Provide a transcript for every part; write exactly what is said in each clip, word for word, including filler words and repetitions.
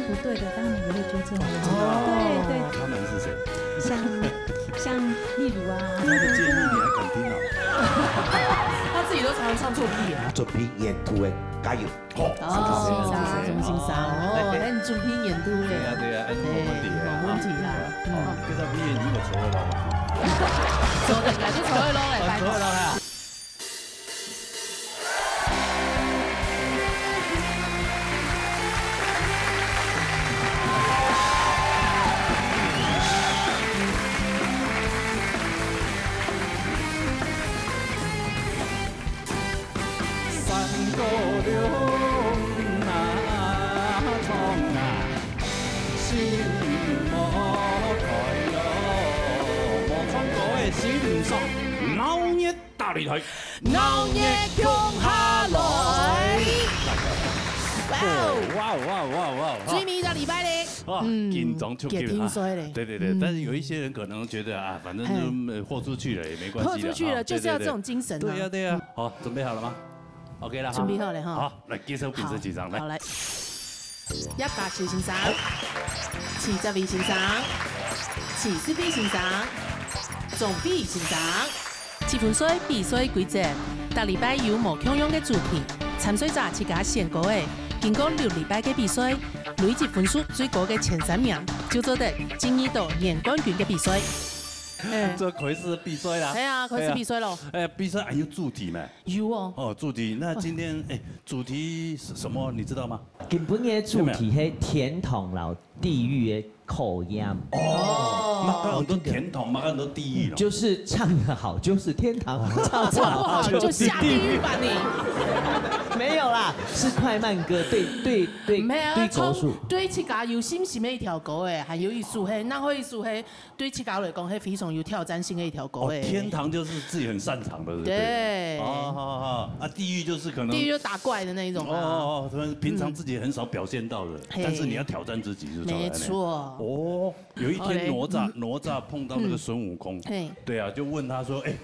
不對的，他們也會糾正我。哦，對，對。他們是誰？像，像例如啊。他的建議你還敢聽啊？他自己都常常唱錯key啊。準備演出的，加油！好，哦，是，是，是，是，鍾先生，哦，哎，哎。很準備演出的。對啊，對啊，哎，無問題啊。哎，無問題啦。哦，嗯。這個畢業你有愁了嗎？愁的，還是愁的咯，哎，拜託。愁的咯，哎。 鬧熱大擂台，鬧熱共下來。哇哦！哇哦，哇哦，哇哦，哇哦，哇哦。最尾一個禮拜咧。啊，嗯，緊張出去啊。決定衰咧。對，對，對，嗯。但是有一些人可能覺得啊，反正就，嘿。呃，豁出去了也沒關係的，豁出去了，哈，就是要這種精神啊。對，對，對。對呀，對呀。嗯。好，準備好了嗎？OK了哈。準備好了哈。好，來，介紹評審先生，來。好，來。葉嘉修先生，徐澤偉先生，徐世飛先生，鍾飛先生。 七分衰比賽規則，逐禮拜有無共樣个主題，參賽者自家選歌仔，經過六禮拜个比賽，累積分數最高个前三名，就做得進入到年冠軍个比賽。哎。這可以是比賽啦。係啊，可以是比賽咯。哎呀。哎，比賽還有主題咩？有哦。哦，主題，那今天，哎，主題是什麼？你知道嗎？今晡日个主題係天堂摎 地獄个考驗。哦，哦。麼个安到天堂，麼个安到地獄咯？就是唱得好就是天堂，唱不好就下地獄吧你。沒有啦，是快慢歌，對，對，對，沒有，對國術。唱，對自家有信心个一條歌仔，還有一首係，然後一首係，對自家來講係非常有挑戰性个一條歌仔。哦，天堂就是自己很擅長的，對不對？對。哦，好，好。啊，地獄就是可能地獄就打怪的那一種啊。哦，哦，哦，可能平常自己很少表現到的。 嘿。但是你要挑戰自己，是不是？沒錯。哦，有一天哪吒，好嘞。嗯。哪吒碰到那個孫悟空，嗯。嘿。對啊，就問他說：“哎，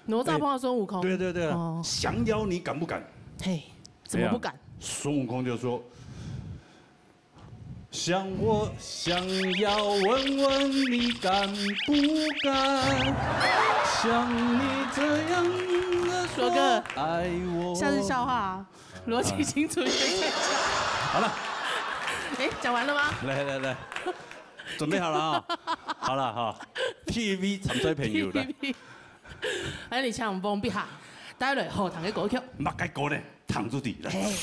哪吒碰到孫悟空。”哎，對，對，對啊，哦。降妖你敢不敢？嘿，怎麼不敢？對啊，孫悟空就說：“想我想要問問你敢不敢，像你這樣的說愛我。”說哥，像是笑話啊。 邏輯清楚一點。好了。哎，講完了嗎？來，來，來，準備好了啊。好了哈，T V B參賽朋友來。T V B。哎，你請王碧霞帶來好聽个歌曲。麼个歌呢？聽主題，來。嘿。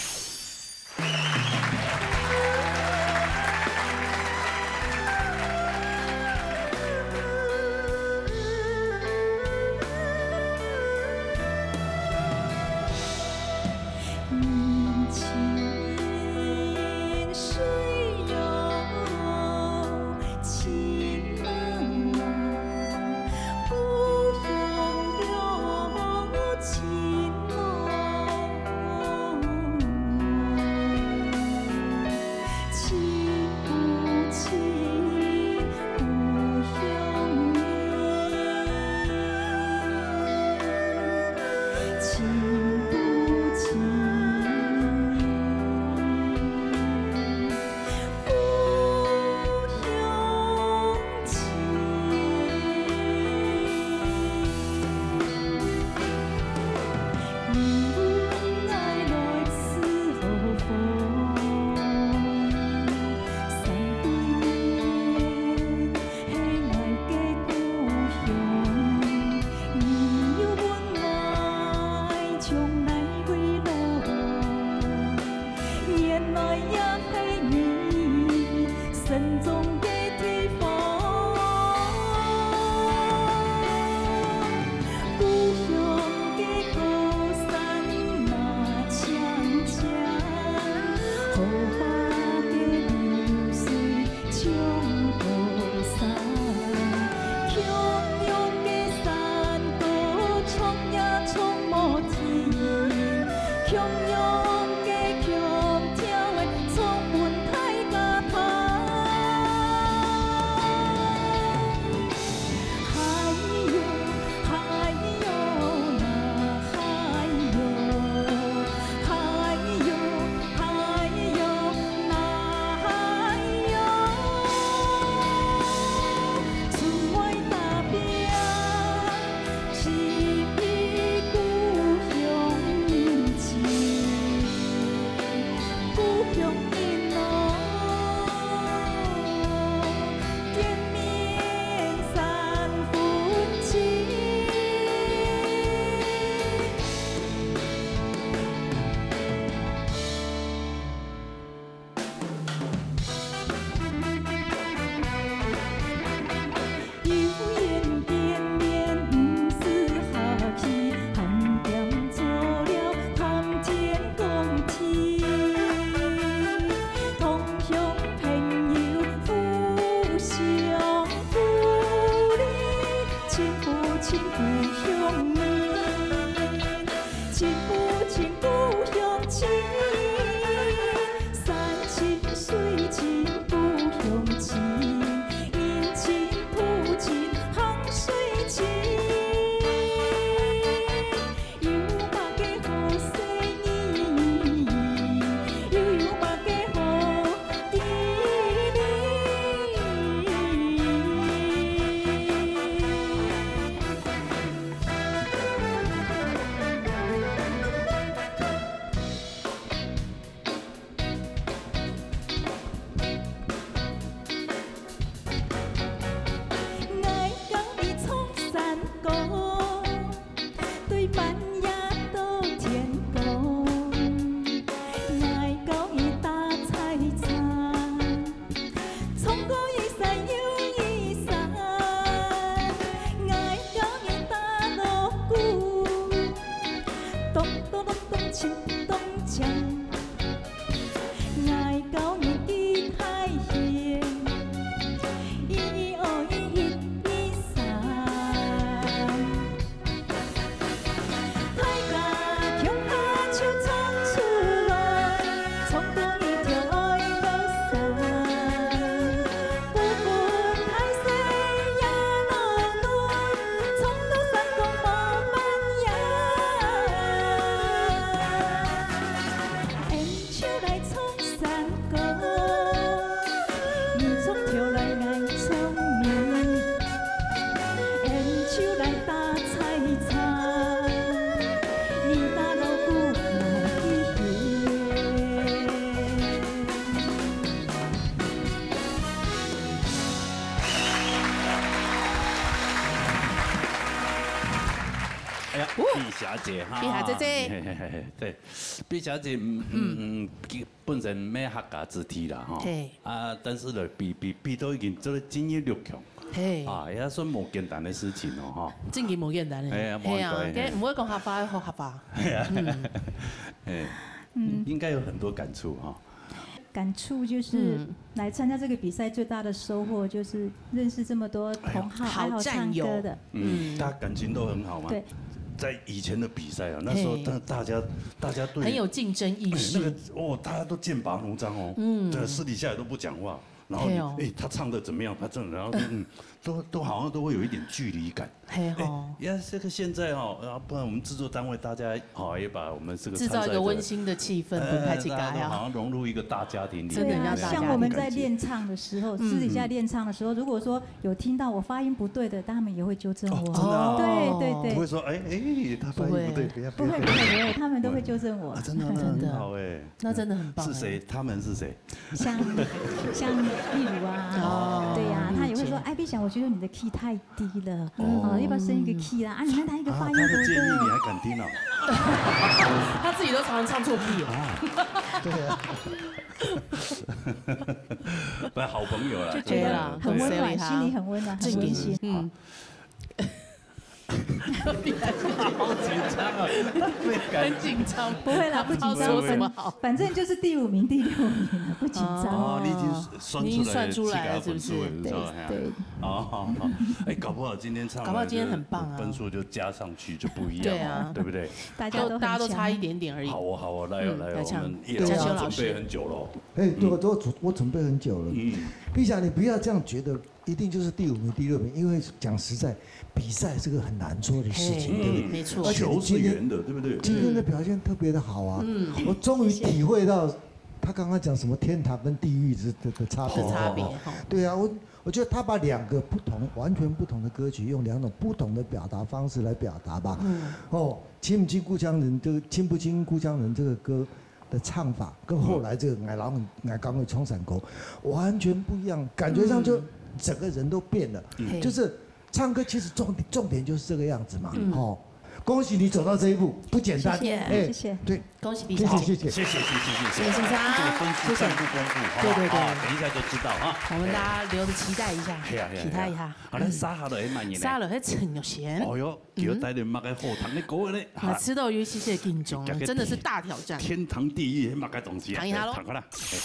親不親故鄉親，山親水親故鄉親，人親土親行水親。有麼个好細義，又有麼个好記哩？ 𠊎教你唱山歌，對半夜到天光。𠊎教你打採茶，唱歌一山又一山。𠊎教你打鑼鼓，咚咚咚咚，鏨咚鏨。 𠊎教你記大弦，一二哦一，一二三。大家共下就唱出來，唱到你跳愛到散。不管大細也樂觀，唱到山歌無半夜。 𫣆就來唱山歌，你唱跳來𠊎唱舞。𫣆就來打採茶，你打鑼鼓𠊎去弦。 哎呀，畢霞姐哈，畢霞姐姐。嘿，嘿，嘿，嘿，對，畢霞姐，嗯，嗯，嗯，嗯，本身無客家子弟啦，哈。嘿。啊，但是呢，比，比，比都已經做得進入六強。嘿。啊，也算無簡單个事情哦，哈。真个無簡單个。哎呀，嘿啊，無簡單，嘿。該毋會講客話，學客話。哎呀，嗯。哎，嗯。應該有很多感觸哈。 感觸就是嗯。來參加這個比賽最大的收穫就是認識這麼多同好，哎呀，愛好唱歌的。好戰友。嗯。嗯。大家感情都很好嘛。對。在以前的比賽啊，那時候嘿。大，大家，大家對很有競爭意識。哎，那個，哦，大家都劍拔弩張哦。嗯。對，私底下也都不講話。然後你，嘿哦。哎，他唱得怎麼樣？他唱得，然後，嗯，都，都好像都會有一點距離感。 嘿吼。哎，呀，這個現在哦，啊，不然我們製作單位大家，哦，也把我們這個製造一個溫馨的氣氛，參賽者，分大家啊。哎，大家都好像融入一個大家庭裡面。真的很像大家庭。對啊，像我們在練唱的時候，嗯。私底下練唱的時候，如果說有聽到我發音不對的，他們也會糾正我。哦，真的啊？對，對，對。不會說，哎，哎，他發音不對，不會。不要，不要，不要。不會，不會，不會，他們都會糾正我。啊，真的，那很好哎。真的。那真的很棒哎。是誰？他們是誰？ 像，像例如啊，哦，對呀，他也會說：理解。「哎，畢霞，我覺得你的key太低了，哦。哦，要不要升一個key啦？啊，你看他一個發音不對。」啊，他的建議你還敢聽哦？他自己都常常唱錯key耶。啊，對啊。不，好朋友啦，就覺得很溫暖，真的，對。心裡很溫暖，很溫馨。正經，嗯。 好緊張啊，很緊張。不會啦，不緊張，他不知道說什麼好。反，反正就是第五名、第六名了，不緊張。哦，你已經算出來，你已經算出來了，七個分數了，是不是？是吧？對，嘿啊。對。哦，哎，搞不好今天唱完，搞不好今天很棒啊。分數就加上去就不一樣哦，對啊。對不對？大家都很強。都，大家都差一點點而已。好哦，好哦，來哦，嗯，來哦，來唱。我們也準備很久了哦。嘉修老師。哎，對，我都準，我準備很久了。嗯。畢霞，你不要這樣覺得 一定就是第五名、第六名，因為講實在，比賽是個很難做的事情，嘿，對不對？沒錯。而且你今天，球是圓的，對不對？今天的表現特別的好啊！嗯。我終於體會到他剛剛講什麼天堂跟地獄之，的，的差別。的差別，哦。吼。對啊，我，我覺得他把兩個不同、完全不同的歌曲，用兩種不同的表達方式來表達吧。嗯。哦，《親不親故鄉人》這個，《親不親故鄉人》這個歌， 的唱法，跟後來這個𠊎老，𠊎講个唱山歌，完全不一樣，感覺上就整個人都變了。嗯。就是唱歌其實重，重點就是這個樣子嘛，嗯。吼。恭喜你走到這一步，不簡單。謝謝，哎，謝謝。對，恭喜畢霞。謝謝，謝謝。謝謝，謝謝，謝謝。謝謝先生。這個分數豐不豐富，謝謝。好不好？對，對，對。啊，等一下就知道哈。我們大家留著期待一下，哎。嘿啊，嘿啊，期待一下。嘿啊。好，來，嗯。續下來，慢一點。續下來，陳玉璇。哦喲。 叫帶來麼个好聽个歌呢？嗯。啊，知道有一些些緊張，真的是大挑戰。天堂地獄，麼个東西啊？聽一下咯。聽看啦。嘿。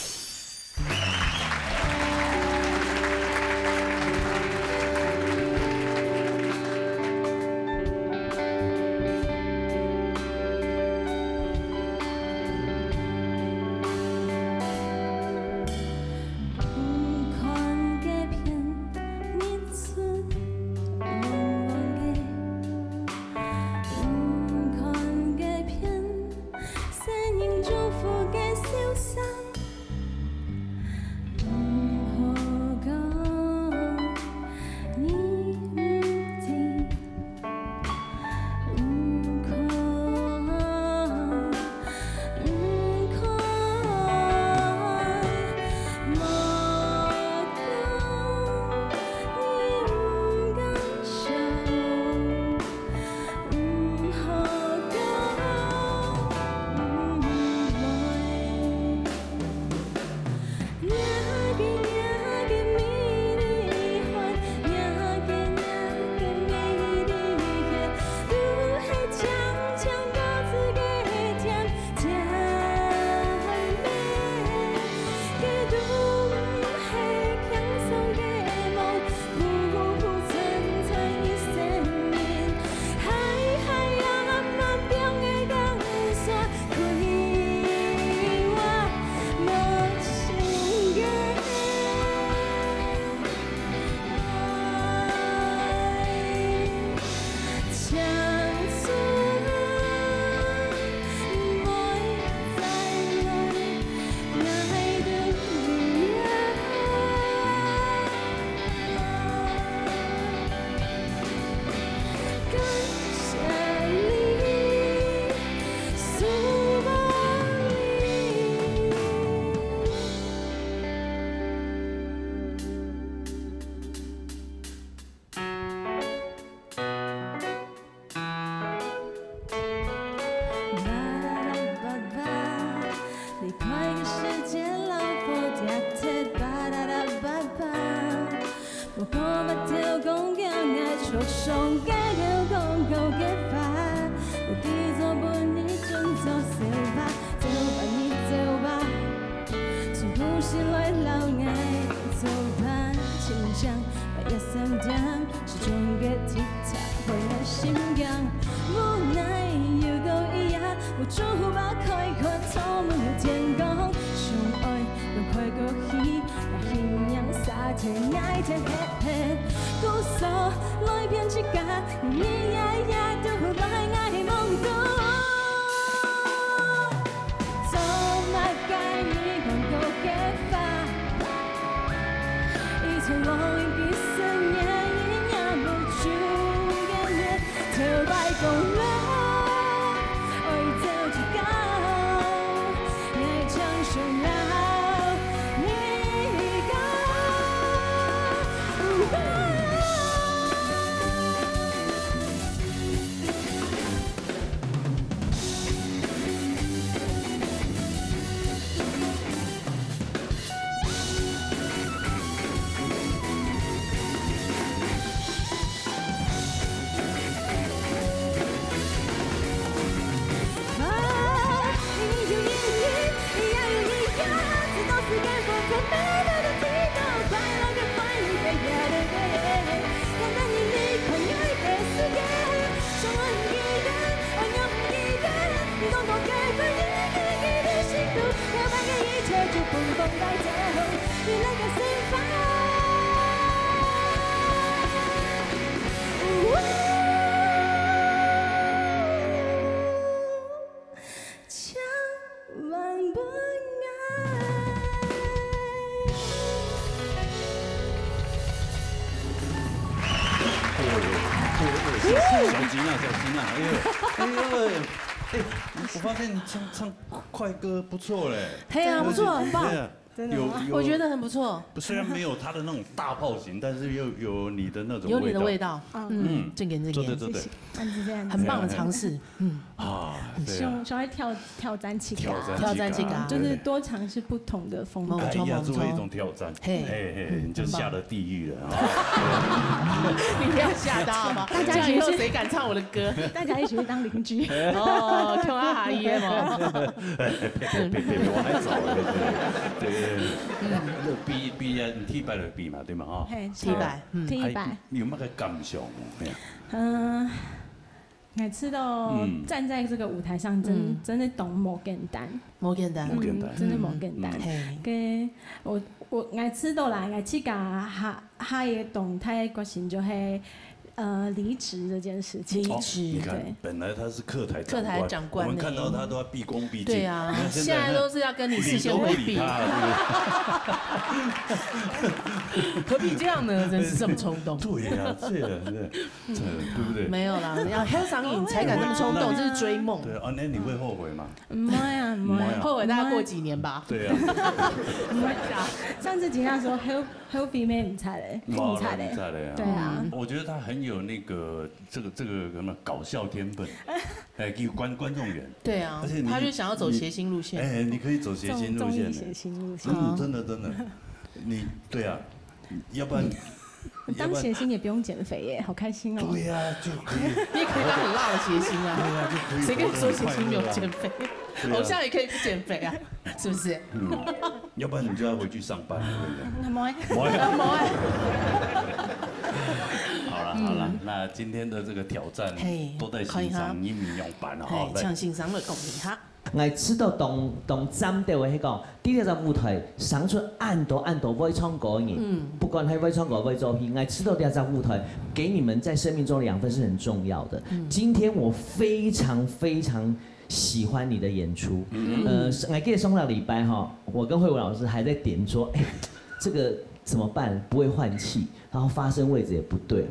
中間有講過个話，我知做分你準做笑話，走吧你走吧，從故事來老愛做伴，清醒半夜三點，時鐘个滴答分我心驚，無奈又過一夜，我只好把開關鎖門天光，相愛用開過去，把形影灑在愛的黑暗，故所來騙自家。 你夜夜都來𠊎夢中，做麼个你講過个話，已經忘記思念，也無終點，頭擺講了，愛走就到，也愛唱首老歌。 小金啊，小金啊，哎呦，哎呦，哎，我发现你唱唱快歌不错嘞。嘿啊，不错，很棒。对啊，真的吗？有有，我觉得很不错。虽然没有他的那种大炮型，但是又有你的那种有你的味道。味道，嗯，嗯，正经正经，做得做得。谢谢。很棒的尝试，嗯。啊，对啊。想想要挑挑战自家，挑战自家，挑战自家，就是多尝试不同的风格。哎呀，没错没错，做一种挑战，嘿，嘿嘿，你就下了地狱了啊！你不要吓到好吗？大家这样以后谁敢唱我的歌？大家一起去当邻居。哦，跳啊哈耶嘛。别别别别，我还早了，对对对对对。那比比啊，你第一擺就比嘛，对嘛哈？嘿，第一擺，嗯，第一擺。有没有个感想？哎呀，嗯，每次都站在这个舞台上，真嗯，真的当无简单，无简单，无简单，嗯，真的无简单。嗯，嘿，个我我每次都来，每次个下下一个动态个决心就系。 呃，离职这件事情。离职，哦，你看，对。本来他是客台长官，客台长官呢。我们看到他都要毕恭毕敬，对啊，你看现在现在都是要跟你视线回避。理都不理他了，对不对？何必这样呢？真是这么冲动。对呀，这个，这个，这个，对不对？没有啦，要很上瘾才敢那么冲动，这是追梦。对啊，那你会后悔吗？毋會啊，毋會。毋會啊。後悔大概過幾年吧。對啊。毋會啊。上次吉娜說後後悔咩毋出咧，毋出咧。毋出咧啊。對啊。我覺得他很有那個這個這個什麼搞笑天分，哎，給觀觀眾緣。對啊，而且你他就想要走諧星路線。你哎，你可以走諧星路線的。中中意諧星路線。嗯，真的真的，你对啊，要不然当谐星也不用减肥耶，好开心哦。对呀，就可以。你也可以当很辣的谐星啊。对啊，就可以谁跟你说谐星没有减肥？对啊。偶像也可以不减肥啊，是不是？嗯，要不然你就要回去上班了，对不对？那么，没有。那么，好了好了，那今天的这个挑战，嘿，都在欣赏，看一下。你们用板了哈，嘿，来。像欣赏了，恭喜哈。 𠊎知道當當讚个係講，在這隻舞台生出恁多恁多會唱歌个人，嗯。不管係會唱歌會做戲，𠊎知道這隻舞台給你們在生命中的養分是很重要的。嗯。今天我非常非常喜歡你的演出。嗯。呃，是，𠊎記得上個禮拜哈，我跟慧文老師還在點說，哎，這個怎麼辦？不會換氣。 然後發聲位置也不對。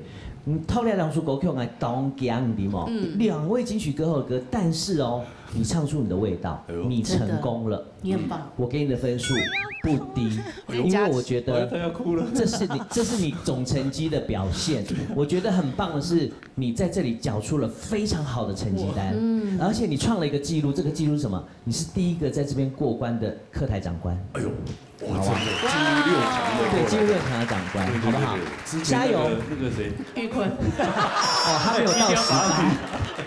嗯，頭兩首歌曲，𠊎當驚，你知無？嗯。兩位金曲歌后的歌，但是哦，你唱出你的味道，哎呦。你成功了。真的，你很棒。我給你的分數不低，哎呦。因為我覺得哎，他要哭了。這是你，這是你總成績的表現。我覺得很棒的是，你在這裡繳出了非常好的成績單，嗯。而且你創了一個記錄，這個記錄是什麼？你是第一個在這邊過關的客台長官。哎呦，哇，真的，进入六强的过来。对，进入六强的长官，对，对，好不好？对，对，之前那个，加油。那个谁，玉坤。哦，他没有到十趴，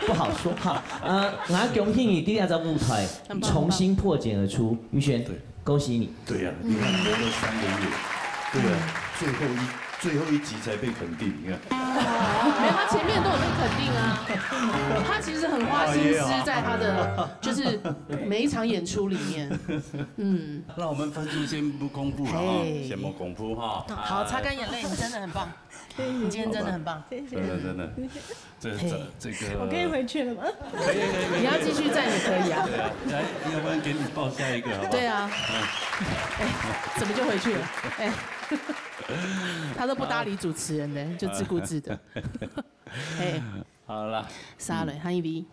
不好说哈。呃，我要恭喜你，第二张舞台很棒，重新破茧而出，玉璇，对。恭喜你。对呀，你看，磨了三个月，对啊，最后一，最后一集才被肯定，你看。没有，他前面都有被肯定啊。他其实很花心思在他的，就是每一场演出里面。嗯。那我们分数先不公布了哈，嘿。先不公布哈。好，擦干眼泪，你真的很棒，你今天真的很棒。谢谢。真的，真的，这，这，这个，我可以回去了吗？可以，可以，可以。你要继续站也可以啊。对啊，来，要不然给你报下一个，好不好？对啊。嗯。哎，怎么就回去了？哎，他都不搭理主持人的，就自顾自的。哎，好了。啥嘞？嗯。还有一位。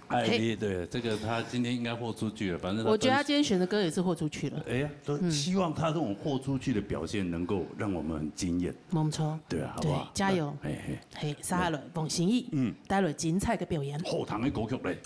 哎，嘿。对，这个他今天应该豁出去了，反正他分数，我觉得他今天选的歌也是豁出去了。哎呀，都希望他这种豁出去的表现能够让我们很惊艳。没错。对啊，好不好？对，加油。嘿，嘿。嘿，接下來，王心怡，嗯。帶來精彩的表演。好聽的歌曲嘞。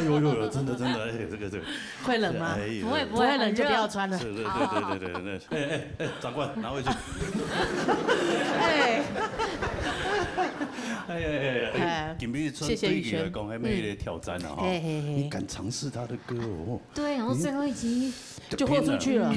有有有，真的真的，哎，这个这个，会冷吗？哎，不会不会，不会冷就不要很热穿了。是，对对对对对对，哎哎哎，长官拿回去。哎，哎哎哎哎，哎今日春谢谢对你来玉轩讲，还没一个挑战了哈。嘿嘿嘿你敢尝试他的歌哦？对，然后最后一集，就豁出去了，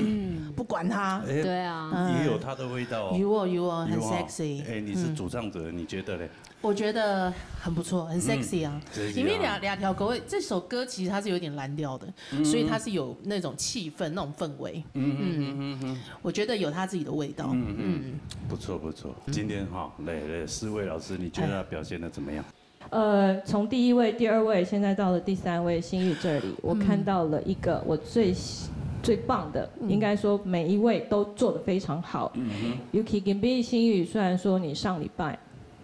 不管他。哎，对啊，嗯也有他的味道哦。有哦有哦，很有哦 sexy。哎，你是主唱者，你觉得嘞？我觉得很不错，很 sexy 啊。这是啊因为两两条狗味，这首歌其实它是有点蓝调的，所以它是有那种气氛、那种氛围。嗯嗯嗯嗯我觉得有它自己的味道。嗯嗯，不错不错。今天哈，来来，四位老师，你觉得他表现的怎么样？呃，从第一位、第二位，现在到了第三位心宇这里，我看到了一个我最喜最棒的，应该说每一位都做得非常好。尤其 Gimbi 心宇，虽然说你上礼拜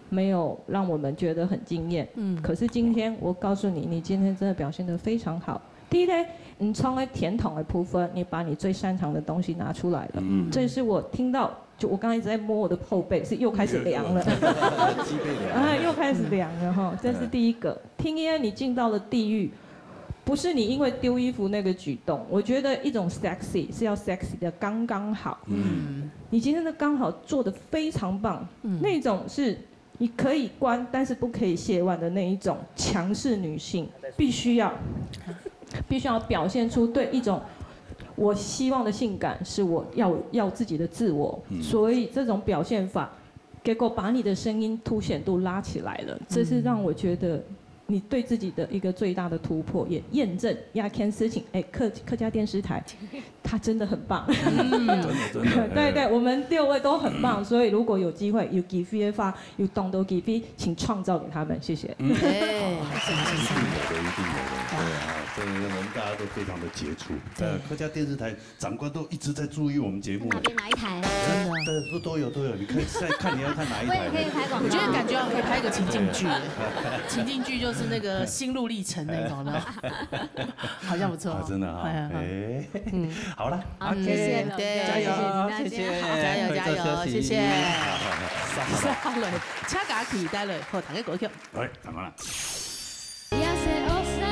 没有让我们觉得很惊艳，嗯，可是今天我告诉你，你今天真的表现得非常好。第一呢，你从个甜筒的部分，你把你最擅长的东西拿出来了，这是我听到。就我刚刚一直在摸我的后背，是又开始凉了。脊背凉。啊，又开始凉了哈。这是第一个。听音乐，你进到了地狱，不是你因为丢衣服那个举动，我觉得一种 sexy 是要 sexy 的刚刚好。嗯，你今天的刚好做的非常棒，那种是你可以关，但是不可以卸腕的那一种强势女性，必须要必须要表现出对一种我希望的性感，是我要要自己的自我，所以这种表现法，结果把你的声音凸显度拉起来了，这是让我觉得你对自己的一个最大的突破，也验证 Yaken 事情，哎，客客家电视台，它真的很棒。真的真的，对对，我们六位都很棒，所以如果有机会，有机会的话，有懂得机会，请创造给他们，谢谢。哎，一定有的，一定有的，对啊，真的，我们大家都非常的杰出。呃，客家电视台长官都一直在注意我们节目。哪边哪一台？对，都都有都有，你可以再看你要看哪一台。我也可以拍广告。我觉得感觉好像可以拍一个情境剧，情境剧就是那个心路历程那种的，好像不错哦。啊，真的哈，哎呀哎，好了，OK，谢谢加油，谢谢，加油加油，谢谢。好好好，好了，请大家期待了，好，大家过去。来，长官了。 也是学生，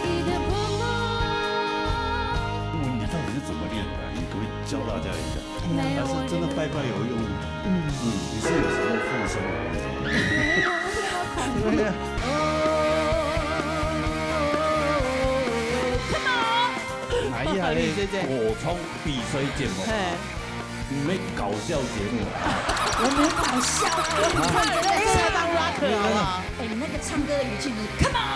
一个不过。你到底是怎么练的啊？你可不可以教大家一下？还是真的拜拜有用吗？嗯，你是有什么附身的那种？对呀。哪一下嘞？对对对我从比赛节目，嘿，你们搞笑节目啊？我没搞笑啊，我很快乐，在当 rock 好不好？哎，你那个唱歌的语气，你 come on。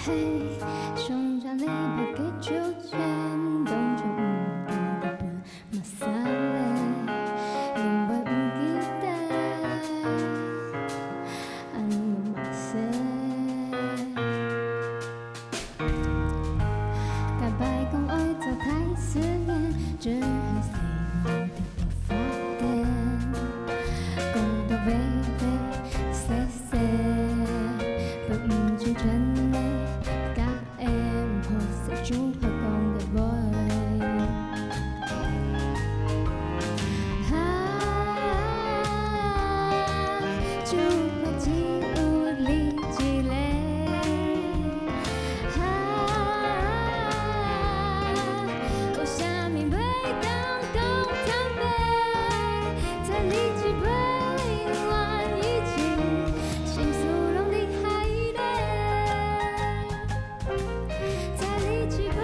嘿，上站你不给秋千，冬天不不不，马萨嘞，因为不记得，俺有马赛。 甲白讲爱做太思念，只是希望得到发电。讲到微微细细，不毋知真的，甲会毋好势，就好讲个话。 啊，就怕只有你一个。啊，有啥物袂当讲坦白，在你一个另外一个，心思拢你害的。 在你一个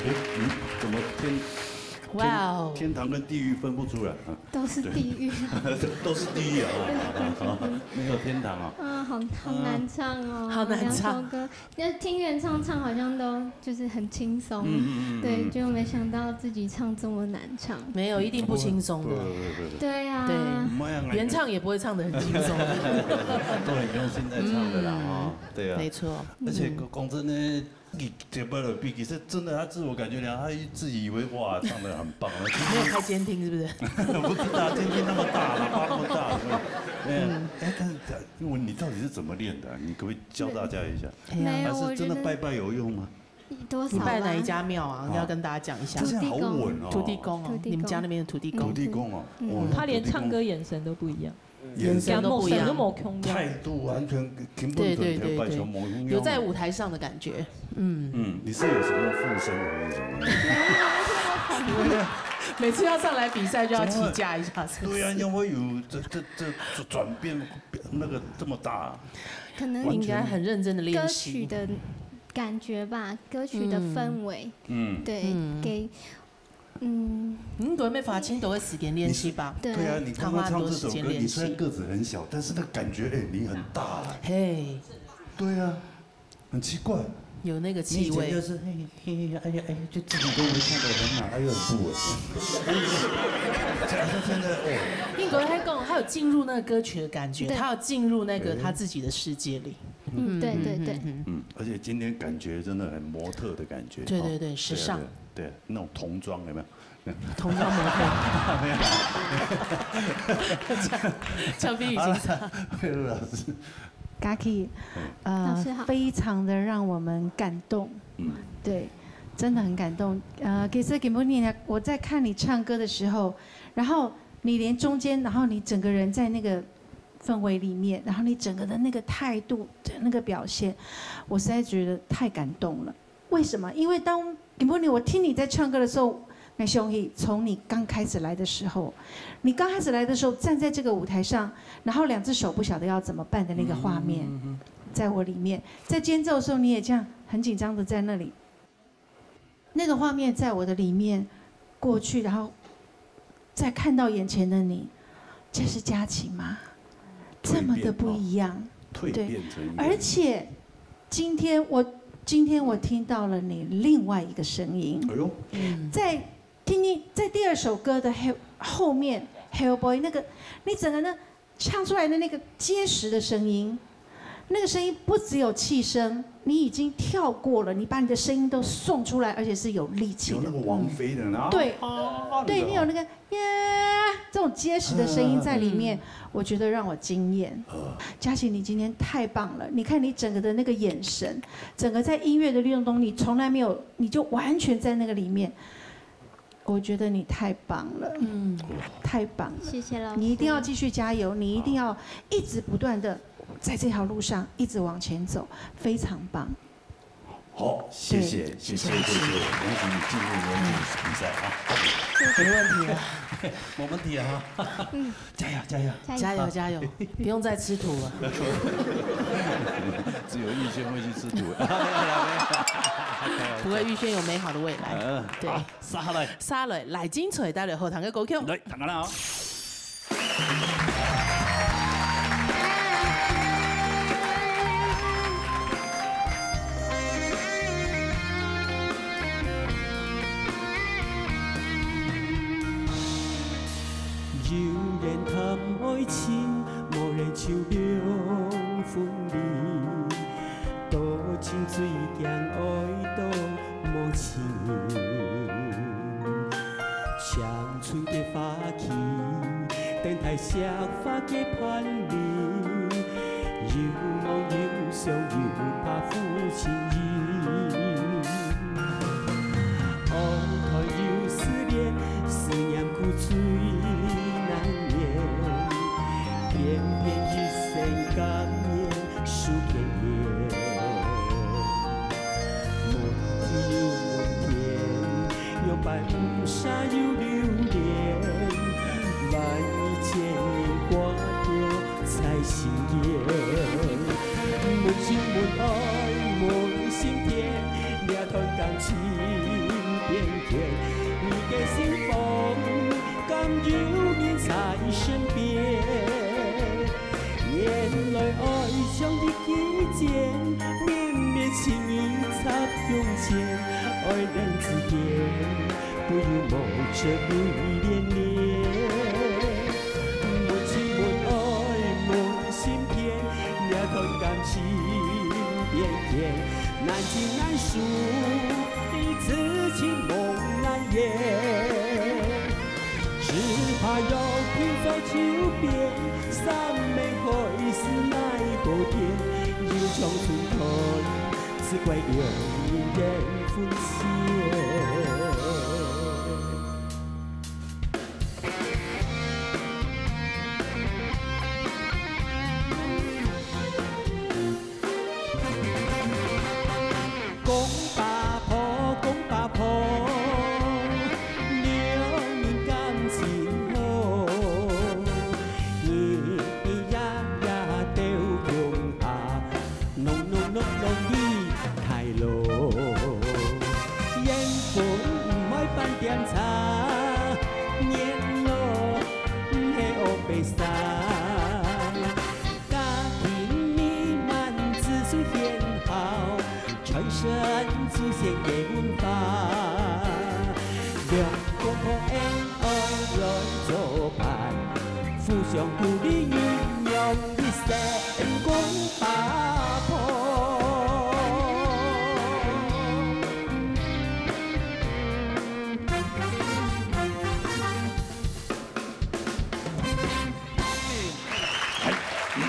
哎，你怎么天，哇哦。天，天堂跟地狱分不出来啊？都是地狱。都是地狱啊！没有天堂啊！啊，好，好难唱哦，好难唱。两首歌，那听原唱唱好像都就是很轻松，嗯嗯嗯嗯。对，就没想到自己唱这么难唱。没有，一定不轻松的。不会不会不会。对啊。对，原唱也不会唱得很轻松。都很用心在唱的啦，哈，对啊。没错。而且讲真的，你节目了，比其实真的他自我感觉良好，他自以为哇唱得很棒了，其实没有开监听是不是？不知道监听那么大，喇叭那么大，是吧？哎，哎，但是因为你到底是怎么练的啊？你可不可以教大家一下？没有，还是真的拜拜有用吗？多少啦？你拜哪一家庙啊？你要跟大家讲一下。这下好稳哦。土地公哦，土地公。你们家那边的土地公。土地公哦，嗯。哦，他连唱歌眼神都不一样。眼神都不一样。眼神都没共样。态度完全根本就跳白球没共样。对，对，对，对。有在舞台上的感觉。嗯。嗯，你是有什么附身还是什么？每次要上来比赛就要起架一下，是不是？对啊，怎么会有这，这，这，这转变那个这么大啊？可能完全应该很认真地练习。歌曲的感觉吧，歌曲的氛围，嗯。嗯。对，嗯。给 嗯。你应该要花很多的时间练习吧？你是，对。对啊，你刚刚唱这首歌，他花很多时间练习。你虽然个子很小，但是那感觉，哎，你很大了。嘿。对啊，很奇怪。有那个气味。你以前就是，嘿，嘿，嘿，哎呀，哎呀，就自己都没唱得很好，哎呦，很不稳。假设现在，哦。应该在讲，他有进入那个歌曲的感觉，对。他有进入那个他自己的世界里。嗯，对，对，对。嗯，而且今天感觉真的很模特的感觉，对，对，对，哦，时尚。对啊，对啊，对啊，那种童装有没有？ 同样模特。没有。像，像比雨欣。好了，佩露老师。Kaki，嗯。呃，老师好。非常地让我们感动。嗯。对，真的很感动。呃，其实 Kimberly 呢，我在看你唱歌的时候，然后你连中间，然后你整个人在那个氛围里面，然后你整个的那个态度的那个表现，我实在觉得太感动了。为什么？因为当 Kimberly，我听你在唱歌的时候，那兄弟，从你刚开始来的时候，你刚开始来的时候，站在这个舞台上，然后两只手不晓得要怎么办的那个画面，嗯，嗯，嗯，嗯。在我里面，在间奏的时候，你也这样很紧张的在那里，那个画面在我的里面过去，然后再看到眼前的你，这是佳琪吗？这么的不一样。蜕变，哦。蜕变成一个人。对，而且今天我，今天我听到了你另外一个声音。哎呦。嗯。在听你，在第二首歌的后，后面，Hellboy 那个，你整个呢，唱出来的那个结实的声音，那个声音不只有气声，你已经跳过了，你把你的声音都送出来，而且是有力气的。有那个王菲的，然后对啊对，那个你有那个耶这种结实的声音在里面，我觉得让我惊艳。呃佳琪，你今天太棒了！你看你整个的那个眼神，整个在音乐的律动中，你从来没有，你就完全在那个里面。我觉得你太棒了，嗯，太棒了！谢谢老师。你一定要继续加油，你一定要一直不断的在这条路上一直往前走，非常棒。好，谢谢谢谢谢谢，恭喜你进入我们比赛啊！没问题啊，没问题啊！加油加油！加油加油，不用再吃土了。只有玉轩会去吃土。不会，玉轩有美好的未来。嗯，对，好，沙哈来，沙雷来精彩带来好听的歌曲。来，看看啦哦。有人谈爱情，无人就两分离。多情最惊爱到无情人。青春个花期，等待鲜花个伴侣，有梦有想，又怕负情意。 爱太有思念，思念苦最难言，偏偏一生甘愿受牵连。问题又问天，又摆毋下又留恋，万一千年挂掉 在心间。问情问爱问心田，这段感情变迁，你个心房敢有人在身边？原来爱像一支箭，明明情意插胸前，爱人之间。 不由梦着泪连连。问情问爱问心田，这段感情变迁，难情难诉，痴情梦难圆。只怕有天在秋边，山盟海誓奈何天，又将春春 只怪良人人分仙。公八婆，公八婆，两人感情好，日日夜夜斗共下。 喏喏喏喏，你太老。缘分毋愛半點差，年老毋係烏白生。家庭美滿子孫賢孝，傳承祖先个文化。兩公婆恩愛來做伴，互相鼓勵，恩愛一生。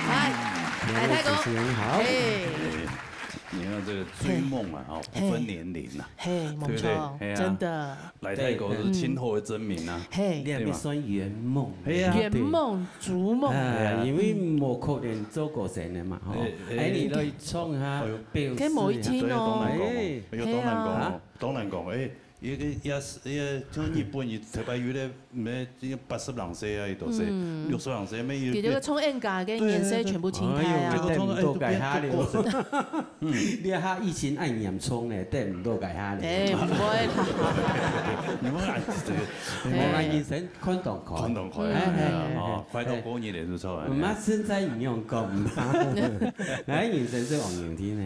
嗨，来，泰哥。主持人好。嘿，你看这个追梦啊，哦，不分年龄呐，嘿，没对不对错，嘿啊真的，来泰国是今后的真名啊。嘿，你还没算圆梦。哎呀，圆梦、逐梦，啊，因为无可能做过生的嘛，吼。哎哎哎，你来唱下哎呦，表示跟某一天一下。对，当然讲哦哦，哎哎呦，当然讲嘿啊哦，当然讲，哎，一个也是，一个像日本，伊特别有的，咩，这个八十零岁啊，伊都是嗯六十零岁，咩，佢哋个冲恩家个颜色全部清开啊哎呦，这个。等到该下了，你下疫情恁严重咧，等唔到该下了。哎，不会啦。你们啊，这个我个人生看当开。看当开哎哎啊，哎哦，哎快到过年了，就出来。我们现在唔用讲，哎，人生是王永天呢。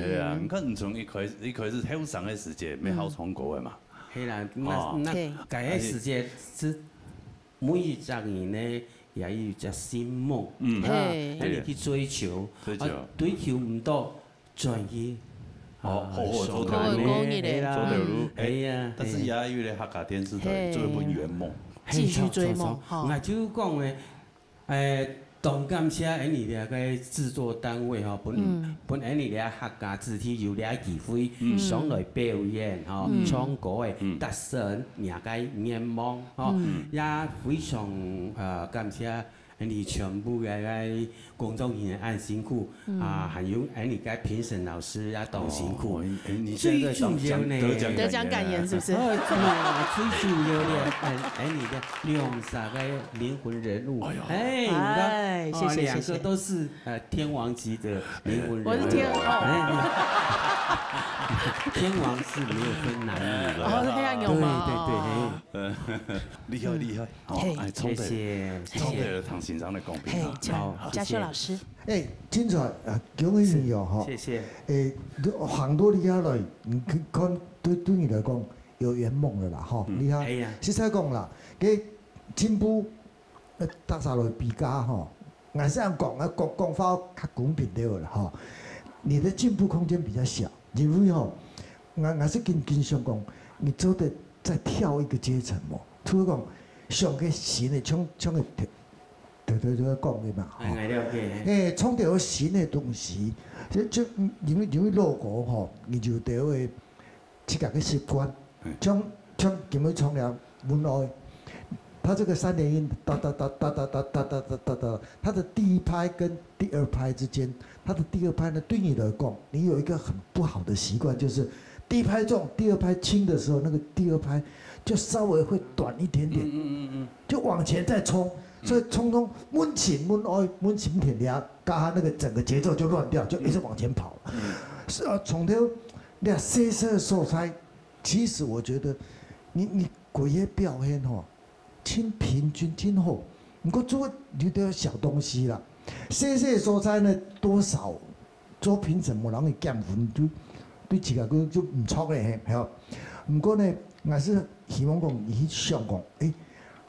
系啊，你看，你从一开始一开始后生的时节，没好唱歌的嘛。系啦，哦那那嘿该个时节是每一个人呢，也有隻心夢，嗯，啊，嘿。恁樣去追求，追求。啊，追求毋到，轉去，哦，啊，好好做頭路。好好講起來。係啦，做頭路。嗯。係啊，但是也有咧客家電視台，嘿。做一本圓夢。嘿，繼續追夢，著，著，著。吼。𠊎就講咧，誒，當感謝恁樣个製作單位吼，分，嗯。分恁樣个客家子弟有這機會，嗯。上來表演吼，嗯。唱歌誒，嗯。達成若个願望吼，嗯。也非常，呃，感謝 恁樣全部个，个工作人員恁辛苦，嗯。啊，還有恁樣个評審老師也當辛苦。哦，你，你現在在想，最主要呢，想得獎感言啊。得獎感言是不是？呃，最主要的，恁，恁樣个兩三个靈魂人物。哎喲。哎，你看，哎，謝謝，哦，兩個謝謝。都是，呃，天王級的靈魂人物。我是天后。哎，天王是沒有分男女的。哦，是這樣有嗎？對，對，對，嘿。 呃，厲害，嗯。厲害。哦，嘿。哎，唱得，謝謝，謝謝。唱得唐先生个公平啊。嘿，請，好，嘉修老師。謝謝。哎，精彩啊，恭喜你哦，吼。謝謝。哎，行到這下來，你看，對，對你來講，有圓夢了啦，吼。嗯。你看，哎呀。實在講啦，該進步，呃，大家來比較吼， 𠊎係恁講，啊，講，講話較公平對無啦，吼。你的進步空間比較小，因為吼，𠊎，𠊎係經，經常講，你做得再跳一個階層無？除了講，上个新的，像，像个頭，頭，頭，頭講个嘛，吼。哎，了解。哎，創造新的東西，就，就，因為，因為老歌吼，你就得會 自家个習慣。嗯。像，像今日唱了《問愛》，它這個三連音，噠噠噠噠噠噠噠噠噠噠噠，它的第一拍跟第二拍之間，它的第二拍呢，對你來講，你有一個很不好的習慣，就是第一拍重，第二拍輕的時候，那個第二拍就稍微會短一點點。嗯，嗯，嗯，嗯。 就往前再衝，嗯。所以衝衝問情問愛問情天亮，剛剛那個整個節奏就亂掉，就一直往前跑了。嗯。是啊，從頭那細細个所在，其實我覺得你，你規个表現吼，盡平均，盡好。毋過做有點小東西啦，細細个所在呢，多少 做評審無人會減分，對，對自家个就毋著咧，嘿，係無？毋過呢，𠊎係希望講，你去想講，誒，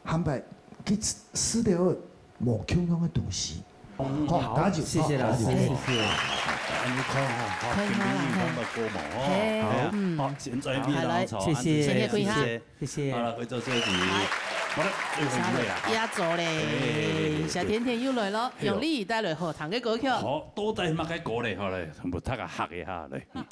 下擺去試著無共樣个東西。哦，好，好，那就，謝謝老師，好，謝謝。好，好，好。恁樣看吼，好，看下啦，今晡日有辦法過無？吼，嘿。係啊，嗯。好，現在米蘭草，謝謝，謝謝。謝謝。 謝謝。好了，回到這題。好了，最後一位啊。壓軸咧，嘿，嘿，嘿，嘿，小甜甜又來了，嘿喲。用你帶來好聽个歌曲。好，到底麼个歌咧？好咧，全部大家嚇一下咧。嗯。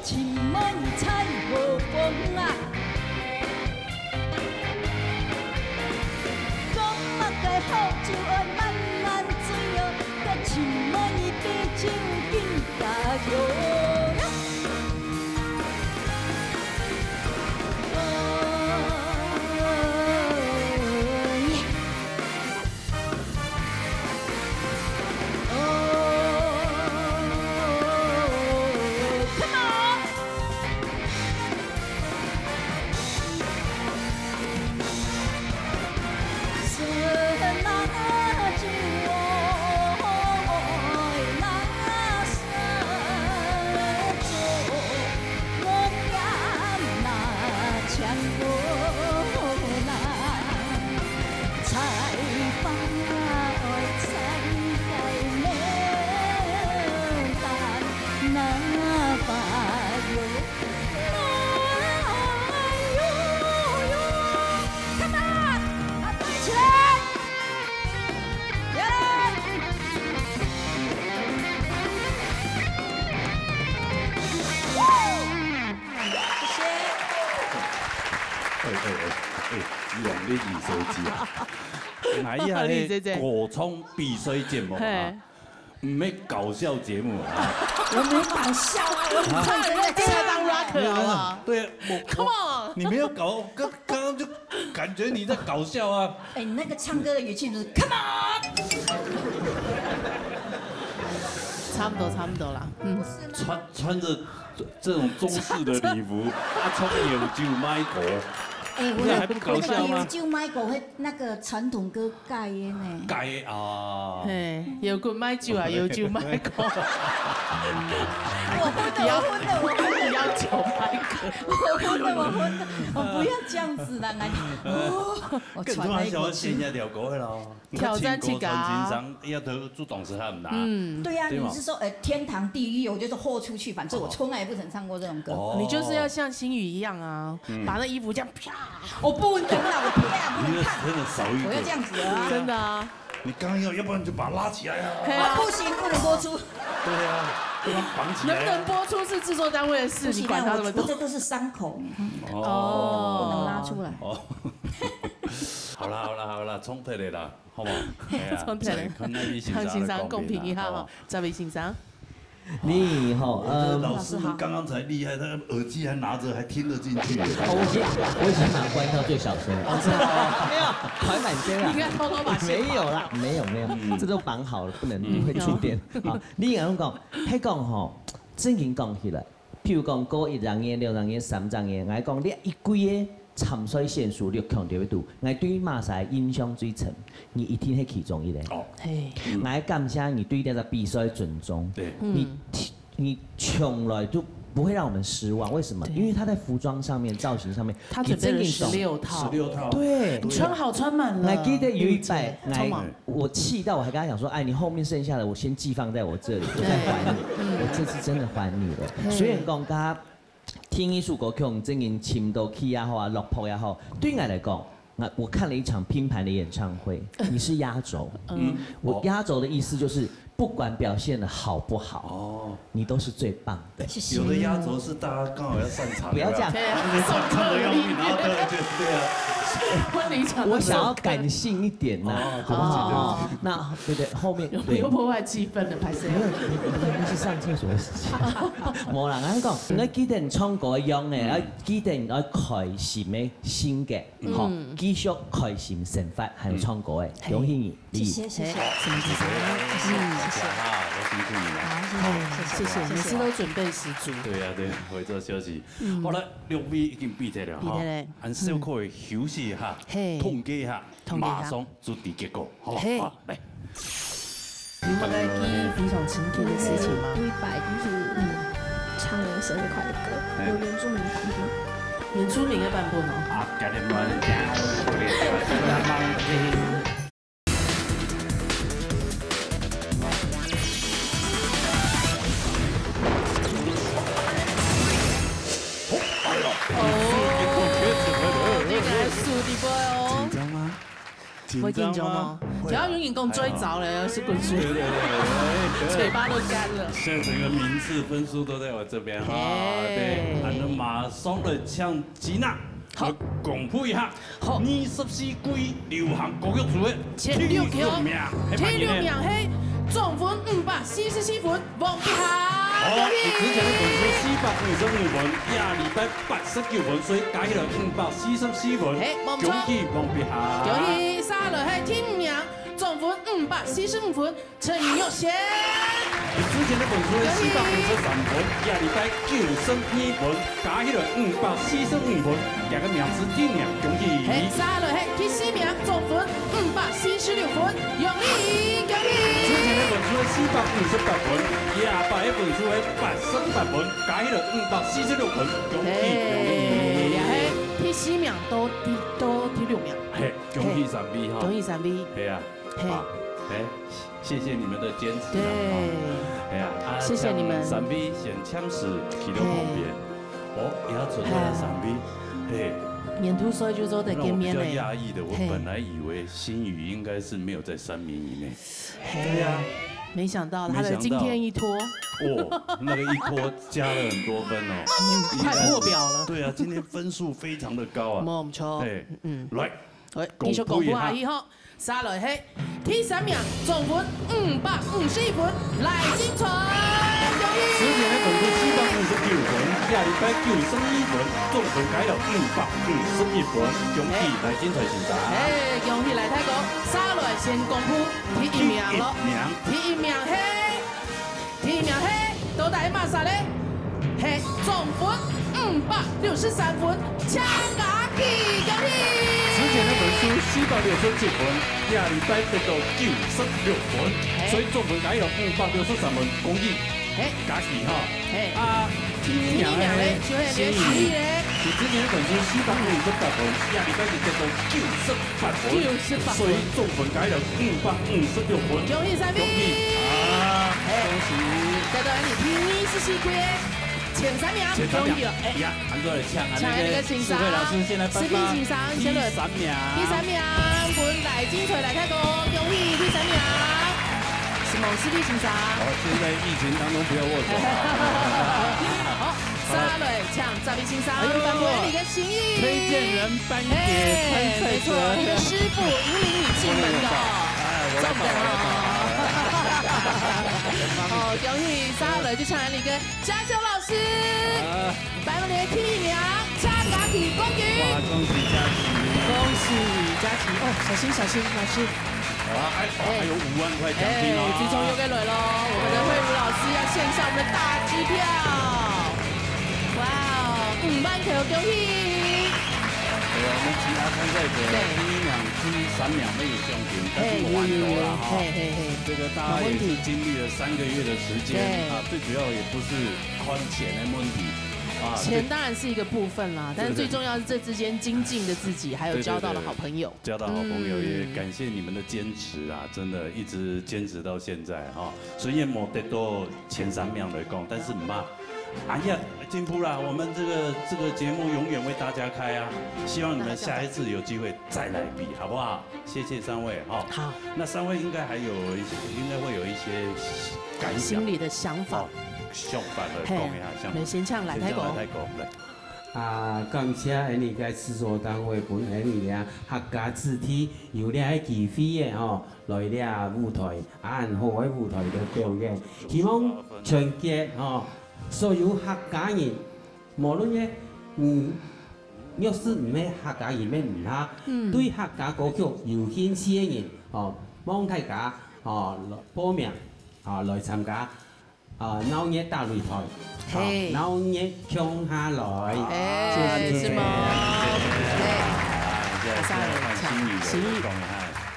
寻妹仔無風啊，講麼个好酒愛慢慢醉哦，該尋妹仔比酒更加醉啊。哦耶！ 哦，come on！ Come on！啊，對起來！耶！謝謝。哎，哎，哎，哎，你用你二手機啊？哎呀，你這，這。歌唱比賽節目啊，嘿。毋係搞笑節目啊。我沒搞笑啊，我很認真在唱啊。你在唱rock好不好？對啊，我，我，Come on！你沒有搞，剛，剛剛就感覺你在搞笑啊。哎，你那個唱歌的語氣就是Come on！差不多，差不多啦。嗯。穿，穿著這種中式的禮服，啊，唱有酒賣歌，哎，我，這還不搞笑嗎？有酒賣歌，那個傳統歌改的呢。改的啊。嘿，有酒賣酒啊，有酒賣歌。我昏了，我昏了，我昏了。要求拍歌。我昏了，我昏了，我不要這樣子啦，來。哦，我喘了一口氣。更多人想要現在聊過了。 挑戰自家。你看，唱歌傳情商，也都做當時很難。嗯。對呀，對嘛？你是說，呃，天堂地獄，我就是豁出去，反正我從來也不曾唱過這種歌。哦。你就是要像星宇一樣啊，嗯。把那衣服這樣啪。我不能啦，我啪，不能看。你的，真的少一個。我要這樣子啊。真的啊。你剛剛要，要不然你就把它拉起來啊。對啊。啊，不行，不能播出。對啊，要把它綁起來啊。能不能播出是製作單位的事，不行啊，你管他那麼多。我，我這都是傷口。哦。不能拉出來。哦。好啦，好啦，好啦，衝突的啦。 好無？哎呀，重點。再看看你先生來公平一下吼，好無？這位先生。你吼，我覺得老師們剛剛才厲害，他耳機還拿著，還聽得進去。哦，我已經，我已經把它關到最小聲了。哦，真的嗎？沒有，開滿聲了。你應該偷偷把線拔掉。沒有啦，沒有，沒有，嗯。這都綁好了，不能，嗯。會觸電。好，你也講，還講吼，正經講起來，譬如講，過一隻月、兩隻月、三隻月，𠊎講，你一季个 參賽選手你強調一度，𠊎對馬賽印象最深，你一定係其中一個。哦。嘿。𠊎感謝你對這個比賽尊重，對。你，嗯。你從來都不會讓我們失望，為什麼？對。因為他在服裝上面、造型上面，他準備了十六套。你真的懂。十六套。對。你穿好穿滿了。𠊎記得有一擺，嗯，𠊎，超猛。我氣到我還跟他講說，哎，你後面剩下的我先寄放在我這裡，我再還你。對。嗯。我這次真的還你了。嘿。雖然講他 第二首歌曲正經深到去也好啊，落魄也好，對𠊎來講，那我看了一場拼盤的演唱會，你是壓軸。嗯。我壓軸的意思就是，不管表現得好不好，哦。你都是最棒的。謝謝。有的壓軸是大家剛好要散場，不要這樣。有沒有？對，唱得要命，然後對，對，對啊。婚禮場的時候。我想要感性一點吶，哦，好不好？對不起，對不起。那，對不對？後面，對。又破壞氣氛了，抱歉。沒有，那是上廁所的事情。沒啦，我講，你記得唱歌一樣誒，嗯。 記得愛開心个性格，嗯。吼，繼續開心生活，還有唱歌个，嗯。恭喜你，謝謝，謝謝。什麼意思啊？嗯，謝謝。好，我辛苦你了。好，謝謝，謝謝，謝謝。每次都準備十足。對啊，對啊，回頭休息。嗯。好了，六位已經比賽了哈，比賽了。俺小可的休息一下，嘿。統計一下，統計一下。馬上就知結果，好不好？嘿。好，來。 有麼个記憶非常深刻的事情嗎？有一擺就是唱生日快樂歌，有原住民版本。原住民的版本哦。哦，這個輸一半哦。緊張嗎？ 緊張嗎？會緊張嗎？只要有人講最早了，是滾水，對對對對，對，嘴巴都乾了。现在整个名次分数都在我这边哈，对，那马上的抢吉娜，好，公布一下，好，二十四季流行歌曲组的前六強，第六名，第六名是总分五百四十四分，王碧霞，好，恭喜！你之前的分数四百五十五分，下礼拜八十九分，所以加起来五百四十四分，嘿，没错。恭喜王碧霞。恭喜，接下来是第五名，总分五百四十五分，陈若贤。你之前的分数是四百五十三分，下礼拜九十二分，加起来五百四十五分，两个名次第二名，恭喜！嘿，接下来是第四名，总分五百四十六分，杨丽，恭喜！之前的分数是四百五十八分，下礼拜的分数是八十八分，加起来五百四十六分，恭喜恭喜！嘿，第四名到第到第六名，嘿，恭喜三位哈！恭喜三位！嘿啊，嘿，啊，哎，谢谢你们的坚持啊！对，哎呀，啊，谢谢你们。三位先暂时去到旁边，哦，也要准备了三位，嘿，年度所以就说得见面呢。让我比较讶异的，我本来以为心语应该是没有在三名以内。对呀，没想到他的今天一拖，哦，那个一拖加了很多分哦，快破表了。对啊，今天分数非常的高啊。没错，哎，嗯，来，哎，继续公布下去吼。 接下來係第三名，总分五百五十一分，賴金純，恭喜！之前的分數四百五十九分，下禮拜九十二分，总分加到五百五十一分，恭喜賴金純先生。哎，恭喜賴大哥！接下來先公布第一名咯。第一名。第一名係 第一名係到底係麼儕咧？係总分五百六十三分，陳嘉琪，恭喜！之前的分數四百六十七分，下禮拜得到九十六分，嘿，所以总分加起來五百六十三分，恭喜，嘿，嘉琪哈。嘿，啊，第二名咧，第二名咧，就係劉心怡咧。你之前的分數四百五十八分，下禮拜就得到九十 八分，九十八分，所以总分加起來五百五十六分。恭喜三位！恭喜啊！嘿，恭喜！得到你第二十四季个前三名，前三名，恭喜了！哎，呀，恁多人搶啊！搶那个先生，那个世輝老師先來頒發，世輝先生先來第三名，第三名，分賴金純賴大哥，恭喜第三名！是毛世輝先生。好，现在疫情当中不要握手啊。好，接下來請十位先生，哎呦，頒發你个心意。推荐人 頒给参赛者。哎，没错，一个师傅引领你进门的哦。哎，我来报，我来报，我来报。哦，恭喜，接下來就請你个家修老师，啊，頒发你个第一名，蔡嘉琪冠军。哇，恭喜嘉琪！恭喜嘉琪！哦，小心，小心，老师。好啊，还，还有五万块奖金哦。哎，最重要个来咯，我们的慧茹老师要献上我们的大支票。哇哦，五万块，恭喜！ 对啊，我们其他参赛者，对，第一名、第三名没有奖金，但是我玩头了哈。嘿，有，有，有，嘿，嘿，嘿。这个大家也是经历了三个月的时间，对，啊，最主要也不是看钱的问题，啊，钱当然是一个部分啦，但是最重要是这之间精进的自己，还有交到的好朋友。对，对，对，交到好朋友，嗯，也感谢你们的坚持啊，真的一直坚持到现在哈。虽然没得到前三名来讲，但是嘛，哎呀，进步啦！我们这个，这个节目永远为大家开啊！希望你们下一次有机会再来比，好不好？谢谢三位哈。好。那三位应该还有一些，应该会有一些感想。心里的想法。哦，想法来讲一下，嘿，想法。来，先请来，先请来，来讲。来。啊，感谢恁呢个制作单位分恁呢个客家子弟有这个机会个吼，来这舞台，恁好个舞台个表演。希望全国吼， 所有客家人，无论个，嗯，若是毋係客家人，也毋怕，嗯，对客家歌曲有兴趣个人，哦，望大家，哦，来报名，啊，来参加，啊，闹热大擂台，嘿，啊，闹热共下来，哎，谢谢，谢谢。是吗？对。啊，这个换心语的，心语。讲一下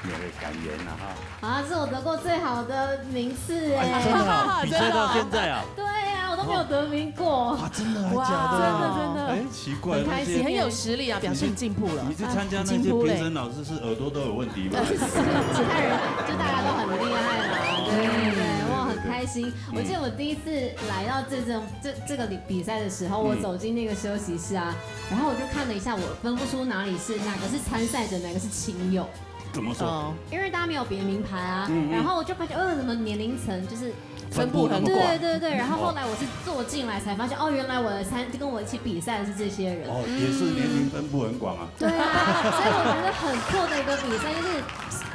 你的感言了哈。 啊，是我得过最好的名次哎。哎，真的啊，比赛到现在啊。对啊，我都没有得名过。啊，真的还假的啊？哇，真的，真的。哎，奇怪，很开心，那些，很有实力啊，表示很进步了。你去参加那些评审老师是耳朵都有问题吗？啊，进步嘞。其他人就大家都很厉害啦，对对对，哇，很开心。嗯。我记得我第一次来到这种，这，这个比赛的时候，我走进那个休息室啊，然后我就看了一下，我分不出哪里是，哪个是参赛者，哪个是亲友。怎么说？哦，因为大家没有别的名牌啊，嗯嗯。然后我就发现，呃，怎么年龄层就是分布很广。对对对，然后后来我是坐进来才发现，哦，原来我的参，跟我一起比赛的是这些人。哦，也是年龄分布很广啊。对啊，所以我觉得很酷的一个比赛，就是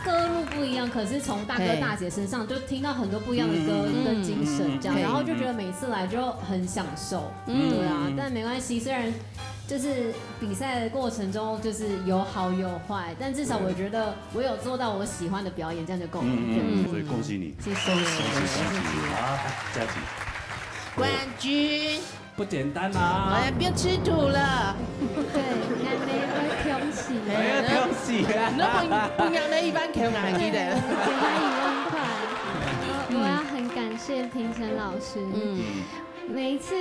歌路不一样，可是从大哥大姐身上就听到很多不一样的歌跟精神，这样，然后就觉得每次来就很享受。对啊，但没关系，虽然就是比赛的过程中就是有好有坏，但至少我觉得我有做到我喜欢的表演，这样就够了。嗯嗯，所以恭喜你，谢谢，恭喜恭喜啊，佳琪，冠军。不简单啊！哎呀，不要吃土了。对，还没有恭喜。哎呀，恭喜啊！那我不要那一万块啊，记得。给他一万块。我要很感谢评审老师。嗯。每一次，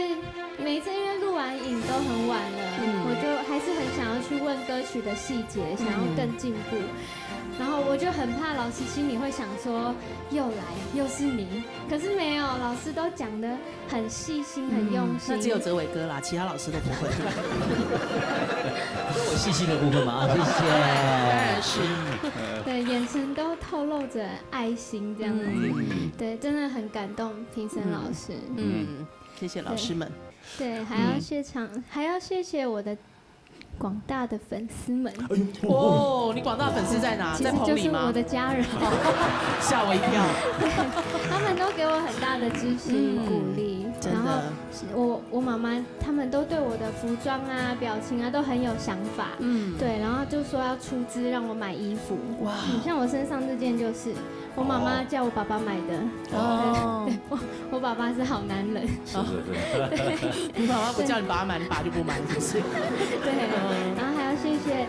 每一次因为录完影都很晚了，嗯。我就还是很想要去问歌曲的细节，想要更进步。然后我就很怕老师心里会想说，又来，又是你。可是没有，老师都讲得很细心，很用心。嗯，那只有哲伟哥啦，其他老师都不会。有我细心的部分吗？啊，谢谢。当然是。对，眼神都透露着爱心这样子。嗯。对，真的很感动评审老师。嗯，谢谢老师们。对，还要谢场，还要谢谢我的广大的粉丝们。哎呦，哦，你广大粉丝在哪？在棚里吗？其实就是我的家人。吓我一跳。对，他们都给我很大的支持与鼓励，嗯，真的。然后我，我妈妈他们都对我的服装啊、表情啊都很有想法。嗯。对，然后就说要出资让我买衣服。哇。嗯，像我身上这件就是我妈妈叫我爸爸买的。哦。对，我，我爸爸是好男人。是是是。你爸爸不叫你爸爸买，你爸就不买，是不是？对，然后还要谢谢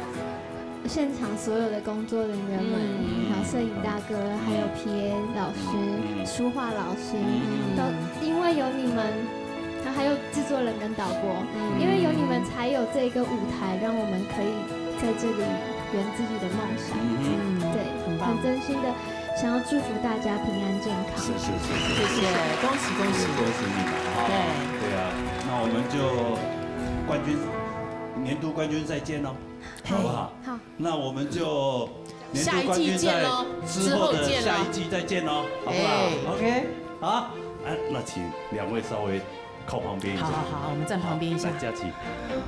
现场所有的工作人员们，嗯。还有摄影大哥，还有P A老师、嗯。书画老师，嗯。都因为有你们，然后还有制作人跟导播，嗯。因为有你们才有这个舞台，让我们可以在这里圆自己的梦想。嗯。对，很棒。很真心的想要祝福大家平安健康。是是是是。谢谢，恭喜恭喜。恭喜你们啊！对。对啊，那我们就冠军，年度冠军再见喽，好不好？好。那我们就年度冠军在之后的下一季再见喽，好不好？哎。OK，好，哎，那请两位稍微靠旁边一下。好好好，我们站旁边一下。好，来，佳琪，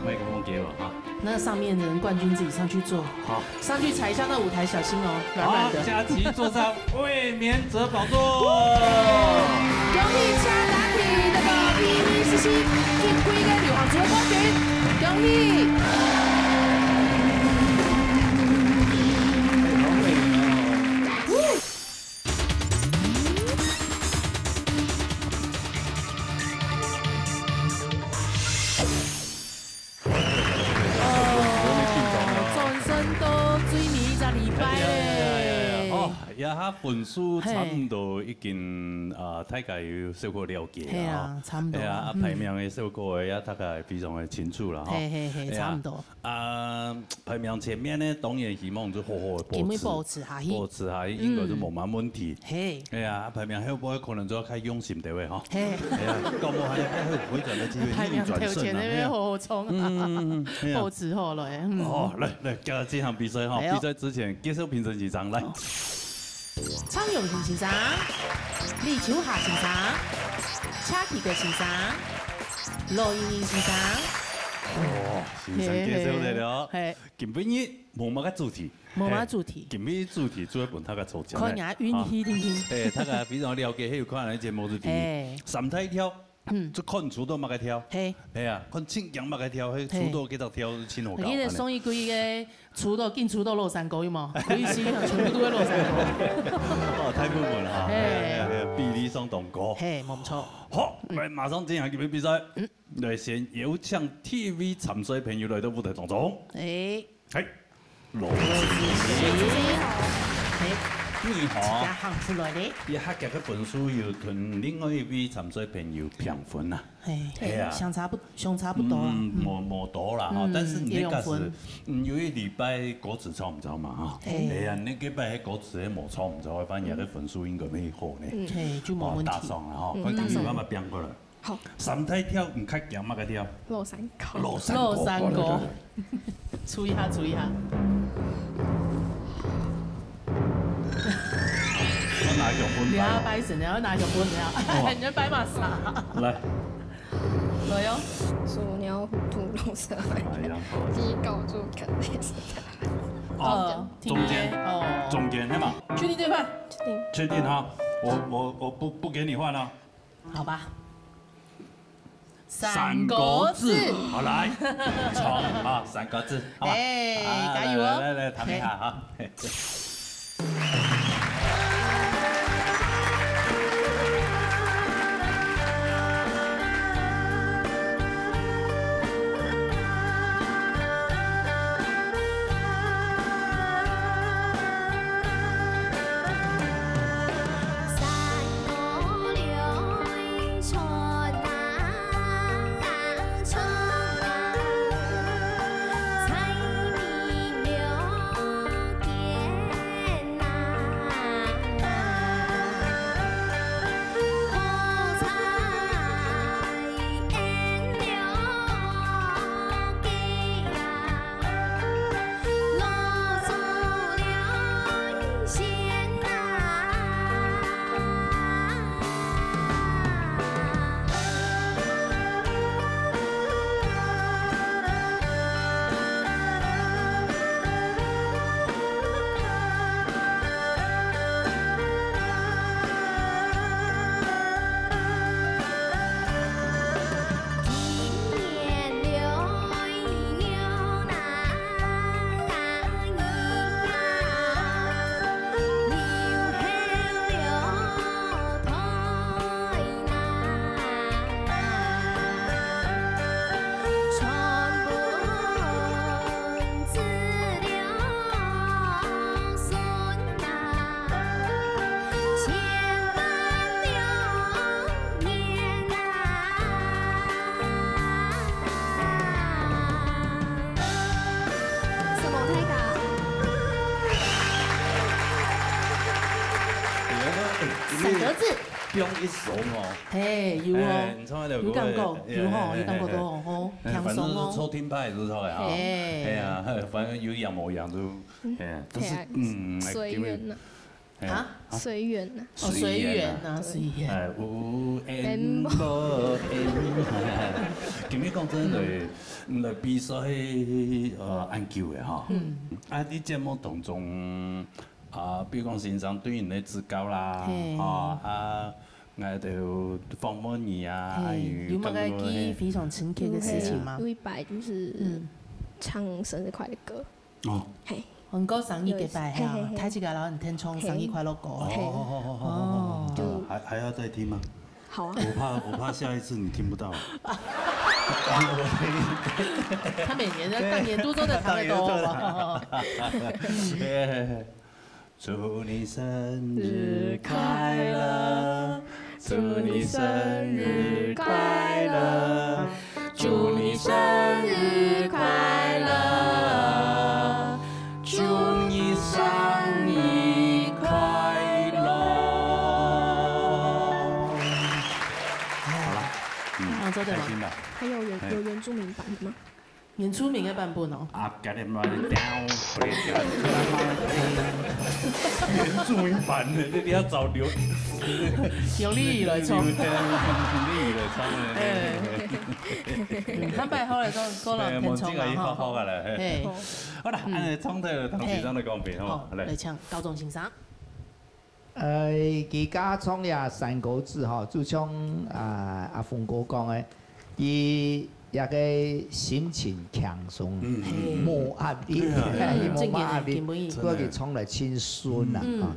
麦克风给我啊。那上面的人冠军自己上去坐。好。 上去踩一下那舞台，小心哦，软软的。好，佳琪坐上卫冕者宝座。恭喜佳琪拿到二零二四金龜个女皇族的冠军，恭喜！哦，掌聲到最尾一隻禮拜咧。哎呀，哎呀，哎呀，哦，這下分數差毋多已經，呃，大概有小可了解啦，係啊，吼。差毋多。係啊，啊，嗯。排名个效果也大概非常个清楚啦，吼。係，係，係，係啊，差毋多。啊，排名前面呢，當然希望就好好个保持，緊密保持下去。保持下去，應該就無麼問題。嗯。係。係啊，啊，排名後背可能就愛較用心點位，吼。係。係啊，搞不好還有機會回轉个機會，排名頭前个，逆轉勝啊，係啊。好好衝啊。嗯，嗯，嗯，嗯，係啊。保持好了，嗯。哦，來，來，加入這場比賽，吼，哎喲。比賽之前，介紹評審先生，來。哦。 蔡永平先生、李秋霞先生、車啟德先生、羅英英先生。哦，先生介紹了了。嘿，嘿。今晡日無麼个主題。無麼个主題。嘿，今晡日主題主要分大家抽獎个。看人家運氣定定。啊，嘿，大家非常了解，還有看咱節目主題。嘿。三大條， 嗯。就看出到麼个條。嘿。係啊，看清講麼个條，嘿，出到幾隻條就清好搞，我記得上一季个出到，緊出到落山溝，有無？有一些全部都在落山溝。哦，大部分哈，嘿。係啊，係啊，係啊，比例上當高。嘿，無錯。好，來，馬上進行今日比賽。嗯。來，先邀請第一位參賽朋友來到舞台當中。哎。 嘿，羅子琪。嘿，你好。自家行出來咧。這下个分數有同另外一位參賽朋友平分啊。嘿，係啊。相差不，相差不多啊。嗯，嗯。無，無多啦，吼，嗯，但是你該時，一樣分。嗯，有一禮拜歌詞唱毋著嘛，吼。嘿。係啊，你該擺个歌詞無唱毋著，我發現个分數應該會好呢。嗯。嘿，就無問題。哦，打爽了吼，嗯。看看有辦法變過來。 好。三大條，你較驚麼个條？落山溝。落山溝。落山溝。注意下，注意下。拿个本来哦。你要拜神，你要拿个本了，哇。你要拜嘛啥？来。来哟。鼠牛虎兔龙蛇马羊，哎呀，不好意思。鸡狗猪狗猴。哦，呃，中间，听音乐，哦。中间，对吗？确定这块？确定。确定哈，我，我，我不，不给你换啊。好吧。三个字。三个字，好，来，冲啊，三个字，好吧？哎，啊，加油哦。来，来，来，弹一下哈。嘿。什么太高？三个字。用一首哦。嘿，有哦。哎，你唱那个有感觉，有吼，有感觉到吼，哎，轻松哦。反正是抽听派也是唱的哈。哎。哎呀，反正有一样模样就，哎，但是，嘿啊，嗯，随缘呐。哎，啊？随缘呐。哦，随缘呐，随缘。哎，有缘无缘。今日讲真个，来比赛，呃，恁久个哈。嗯。啊，你節目当中，啊，比如讲先生对你个指教啦，嘿。啊，啊，𠊎就访问你啊，嘿，啊，有麼个更多个記憶非常深刻的事情嗎？有，有一擺就是，嗯。唱生日快樂歌。 哦。嘿。還過生日个擺哈，有一次，嘿，嘿，嘿。大自家摎你聽唱生日快樂歌。嘿。哦。就還，還要再聽嗎？好啊。我怕，我怕下一次你聽不到。他每年的，對。大年度都在唱的歌，大年度的。好不好？耶。 祝你生日快乐，祝你生日快乐，祝你生日快乐，祝你生日快乐。好了，嗯，啊，真的吗？开心吧？还有原，哎。有原住民版的吗？ 原住民个版本哦。啊，get it right down。原住民版的，你，你要找刘，刘丽宇來唱。刘丽宇來唱的。哎。嗯，坦白好來講，個人偏重嘛，哎，無，這個伊好好个啦，嘿。嘿。好啦，嗯。恁樣唱个，同時唱个公平，吼，好，來。來唱，高中先生。 呃，佢加唱這三個字吼，就像，啊，阿峰哥講个，佢這個心情輕鬆，嗯，嗯，嗯。無壓力，對啊，對啊。佢無麼壓力，正經个，根本，不過佢唱來盡順啊，嗯。啊。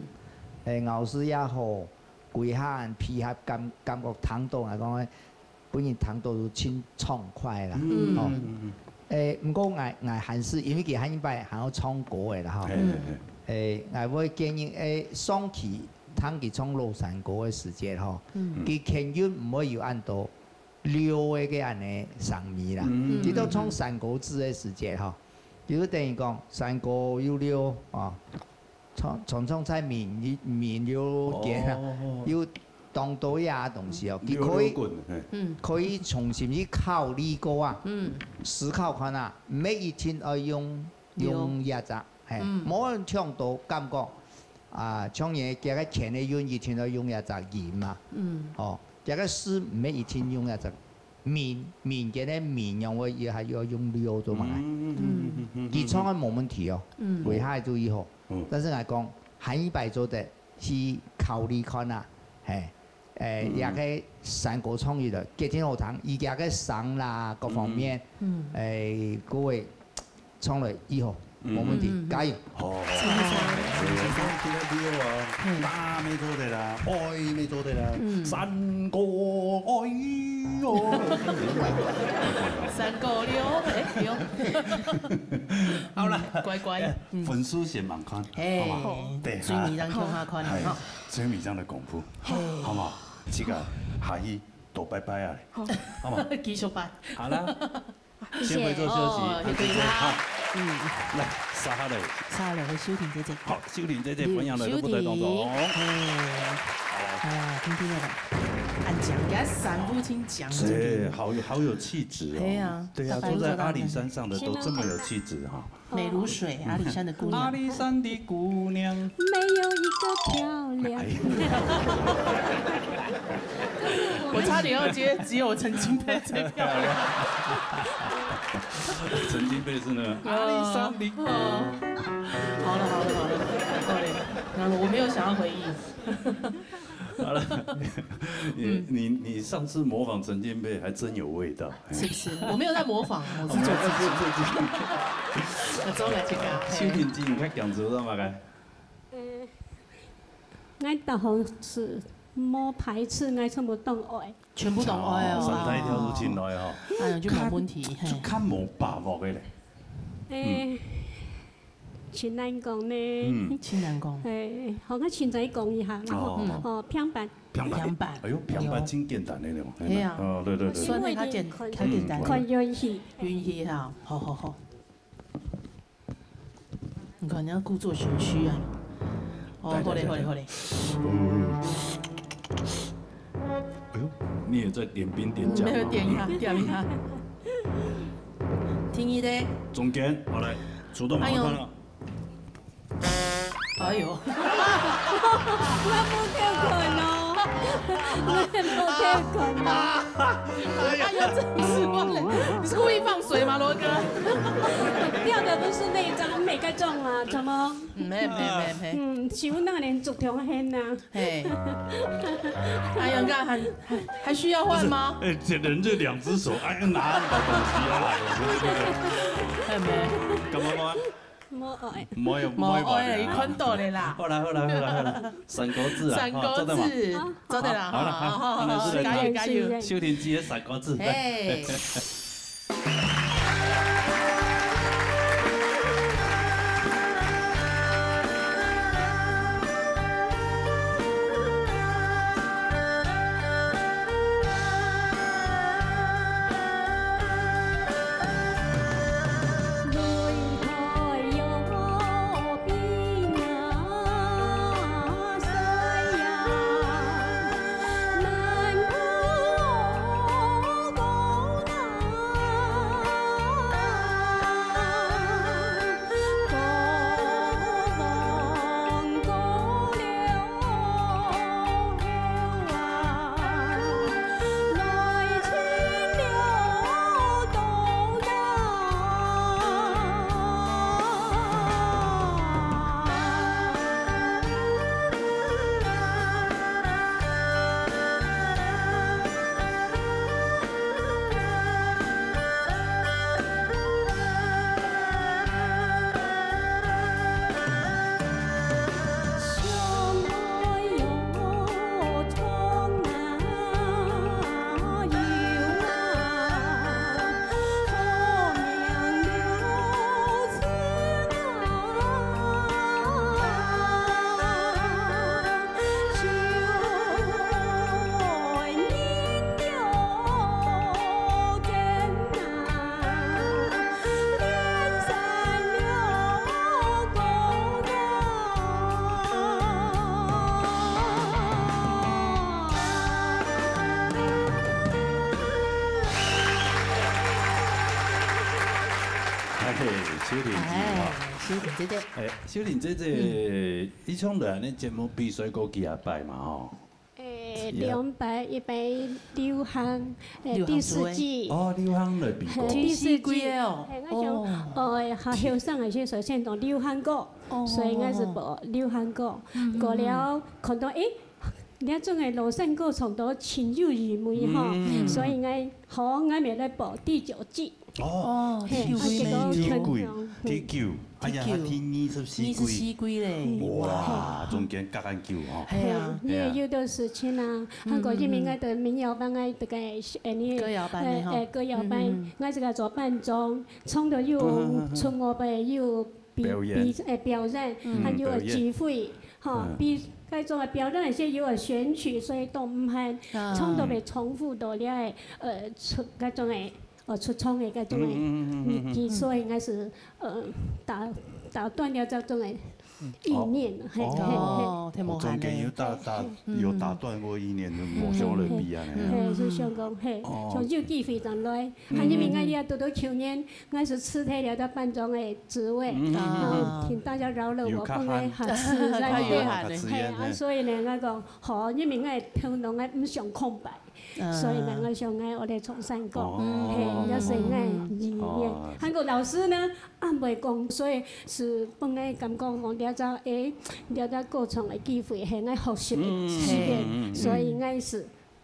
誒，咬字也好，歸下配合感，感覺聽到來講， 分人聽到都盡暢快啦。嗯。吼。嗯，嗯，嗯。誒，毋過𠊎，𠊎還是，因為佢下一擺還愛唱歌个啦，吼。嘿，嘿，嘿。誒，𠊎會建議，誒，上去聽佢唱老山歌个時節，吼，嗯。佢肯定毋會有恁多溜个个恁呢聲味啦。嗯。佢都唱山歌子个時節，吼，就等於講山歌又溜啊， 常，常常在民，民謠間啊，哦。有當多呀東西哦，佢可以，溜溜滾，嘿。嗯。可以重新去考慮過啊，嗯。思考看啊，毋係一定愛用，溜。用這隻，嘿，嗯。無人聽到感覺，啊，像人佢个牽个韻一定愛用這隻音嘛。嗯。哦，佢个字毋係一定用這隻民，民間个民，仰會也還要用六做麼个？嗯。佢唱个無問題哦，嗯。為下就以後。嗯。但是𠊎講，下一擺做得去考慮看啊，嘿，誒，嗯。這个山歌創意个，決定好聽，佢這个聲啦，各方面，嗯。誒，各位 唱了以後，嗯。無問題，嗯，嗯，嗯。加油。好，好，好。謝謝，謝謝。今天video啊，嗯。打乜做得啦，愛乜做得啦，嗯。山歌愛喲。山歌了，哎，對。好啦，嗯，乖乖，哎，嗯。分數先慢看，嘿，好嗎？對，最尾讓共下看，哎，哈。最尾讓佢公布，嘿。好嗎？這個下去多拜拜啊，好。好嗎？繼續拜。好啦。 先回座休息，哦，好，謝謝，好。嗯。來，續下來。續下來，秀婷姐姐。好，秀婷姐姐，嗯，分享來都不得當中。秀婷。哎。哎呀，聽聽那個，恁靚，給他三步親講。對，好有，好有氣質哦。對啊，對啊，大家都坐在阿里山上的都這麼有氣質哈。 美如水，阿里山的姑娘。阿里山的姑娘。沒有一個漂亮。哎。我差點要接，只有陳金佩最漂亮。陳金佩是那個阿里山的姑娘。哦。好了，好了，好了，夠了。然後我沒有想要回應。 好了，你，嗯。你，你上次模仿陳建佩還真有味道。是不是？我沒有在模仿啊，我是做自己。我做自己。我做了這個，嘿。秀婷姐，你較強調到麼个？呃，𠊎大學時無排斥，𠊎全部當愛。全部當愛哦。哦，上台跳舞進來哦。哎呀，就沒問題，嘿。較，就較無把握个咧。誒，嗯。 真難講呢。嗯。真難講。誒，好，𠊎現在講一下啦，吼。哦。哦，平板。平板。平板。哎喲，平板真簡單的呢。對啊。哦，對，對，對。算了，較簡，較簡單。看運氣。運氣哈，好，好，好。你看，你要故作玄虛啊。哦，好嘞，好嘞，好嘞。哦。 哎喲，你也在點兵點將啊。沒有點一下，點一下。聽一下。中間，好來，出動，哎喲。好看了。哎喲。我無聽過哦，我無聽過哦。哎喲，真失望了。你是故意放水嗎，羅哥？掉的不是那一張，沒該中啊，怎麼？嗯，沒，沒，沒，沒。嗯，請問那個人足痛很啊？ 嘿。哎呀，你看，還，還，還需要換嗎？不是，哎，這人這兩隻手，哎，拿很多東西啊，哎，沒。幹嘛嗎？無愛。無愛，無愛，無愛，你看到了啦。好啦，好啦，好啦，好啦，三個字啊，三個字，哈，做得嗎？好，做得啦，好啦，好，好，好，好，好，加油，加油。秀婷姐的三個字，嘿。哎，秀玲姐哈。哎，秀玲姐姐。哎，秀玲姐姐，嗯。以前來恁呢節目比賽過幾下擺嘛吼？誒，是啊。兩擺，一擺流行，誒，流行第四季。哦，流行來比過。嘿，第四季。第四季个哦。嘿，𠊎想，哦。哦，誒，較後生个時節，先從流行歌，哦，所以𠊎係報流行歌。哦，哦。嗯，嗯，嗯。過了，看到，誒， 這種个老生歌唱到情有意味吼，嗯。所以𠊎，好，𠊎乜來報第九季。哦，嘿，第九季。啊，結果第九季，嗯。第九，哎呀，第九。第二十四季。二十四季咧。哇，哇。中間隔恁久吼。係啊。嘿，你也有的事情啊，嗯，還過因為𠊎的民謠班，𠊎這個，誒，你，歌謠班的吼。誒，誒，歌謠班，嗯，嗯，嗯。𠊎這個做班長，唱到又，嗯，嗯，嗯，嗯。出外邊又 比，表演。比，誒，表演，嗯。還有个機會，表演。吼，嗯。比該種个表演，一些有个選曲，所以都毋係啊。唱到會重複到了，呃，出，該種个，呃，出場个該種个，嗯，嗯，嗯，嗯，嗯。日期，所以應該係，呃，打，打斷了這種个意念，哦。嘿，嘿，嘿。哦，忒無閒咧。中間有打，打，嗯。有打斷過意念，就無想來比啊，嗯。嘿，係想講，嘿，哦。像有機會正來，嗯。還因為𠊎這都，都舊年 𠊎係辭退了這班長个職位，嗯。啊。啊，請大家饒了我，有較閒。本來還係在該，較有閒个。嘿，啊，嘿。所以呢，𠊎講，好，因為𠊎頭腦𠊎毋想空白，嗯。所以呢，𠊎想𠊎愛來唱山歌，哦。嘿，這係𠊎意念。哦。還過老師呢，恁會講，所以係分𠊎感覺講，這隻，誒，這隻歌唱个機會，係𠊎學習个機會，嗯，嗯，嗯，嗯。所以𠊎係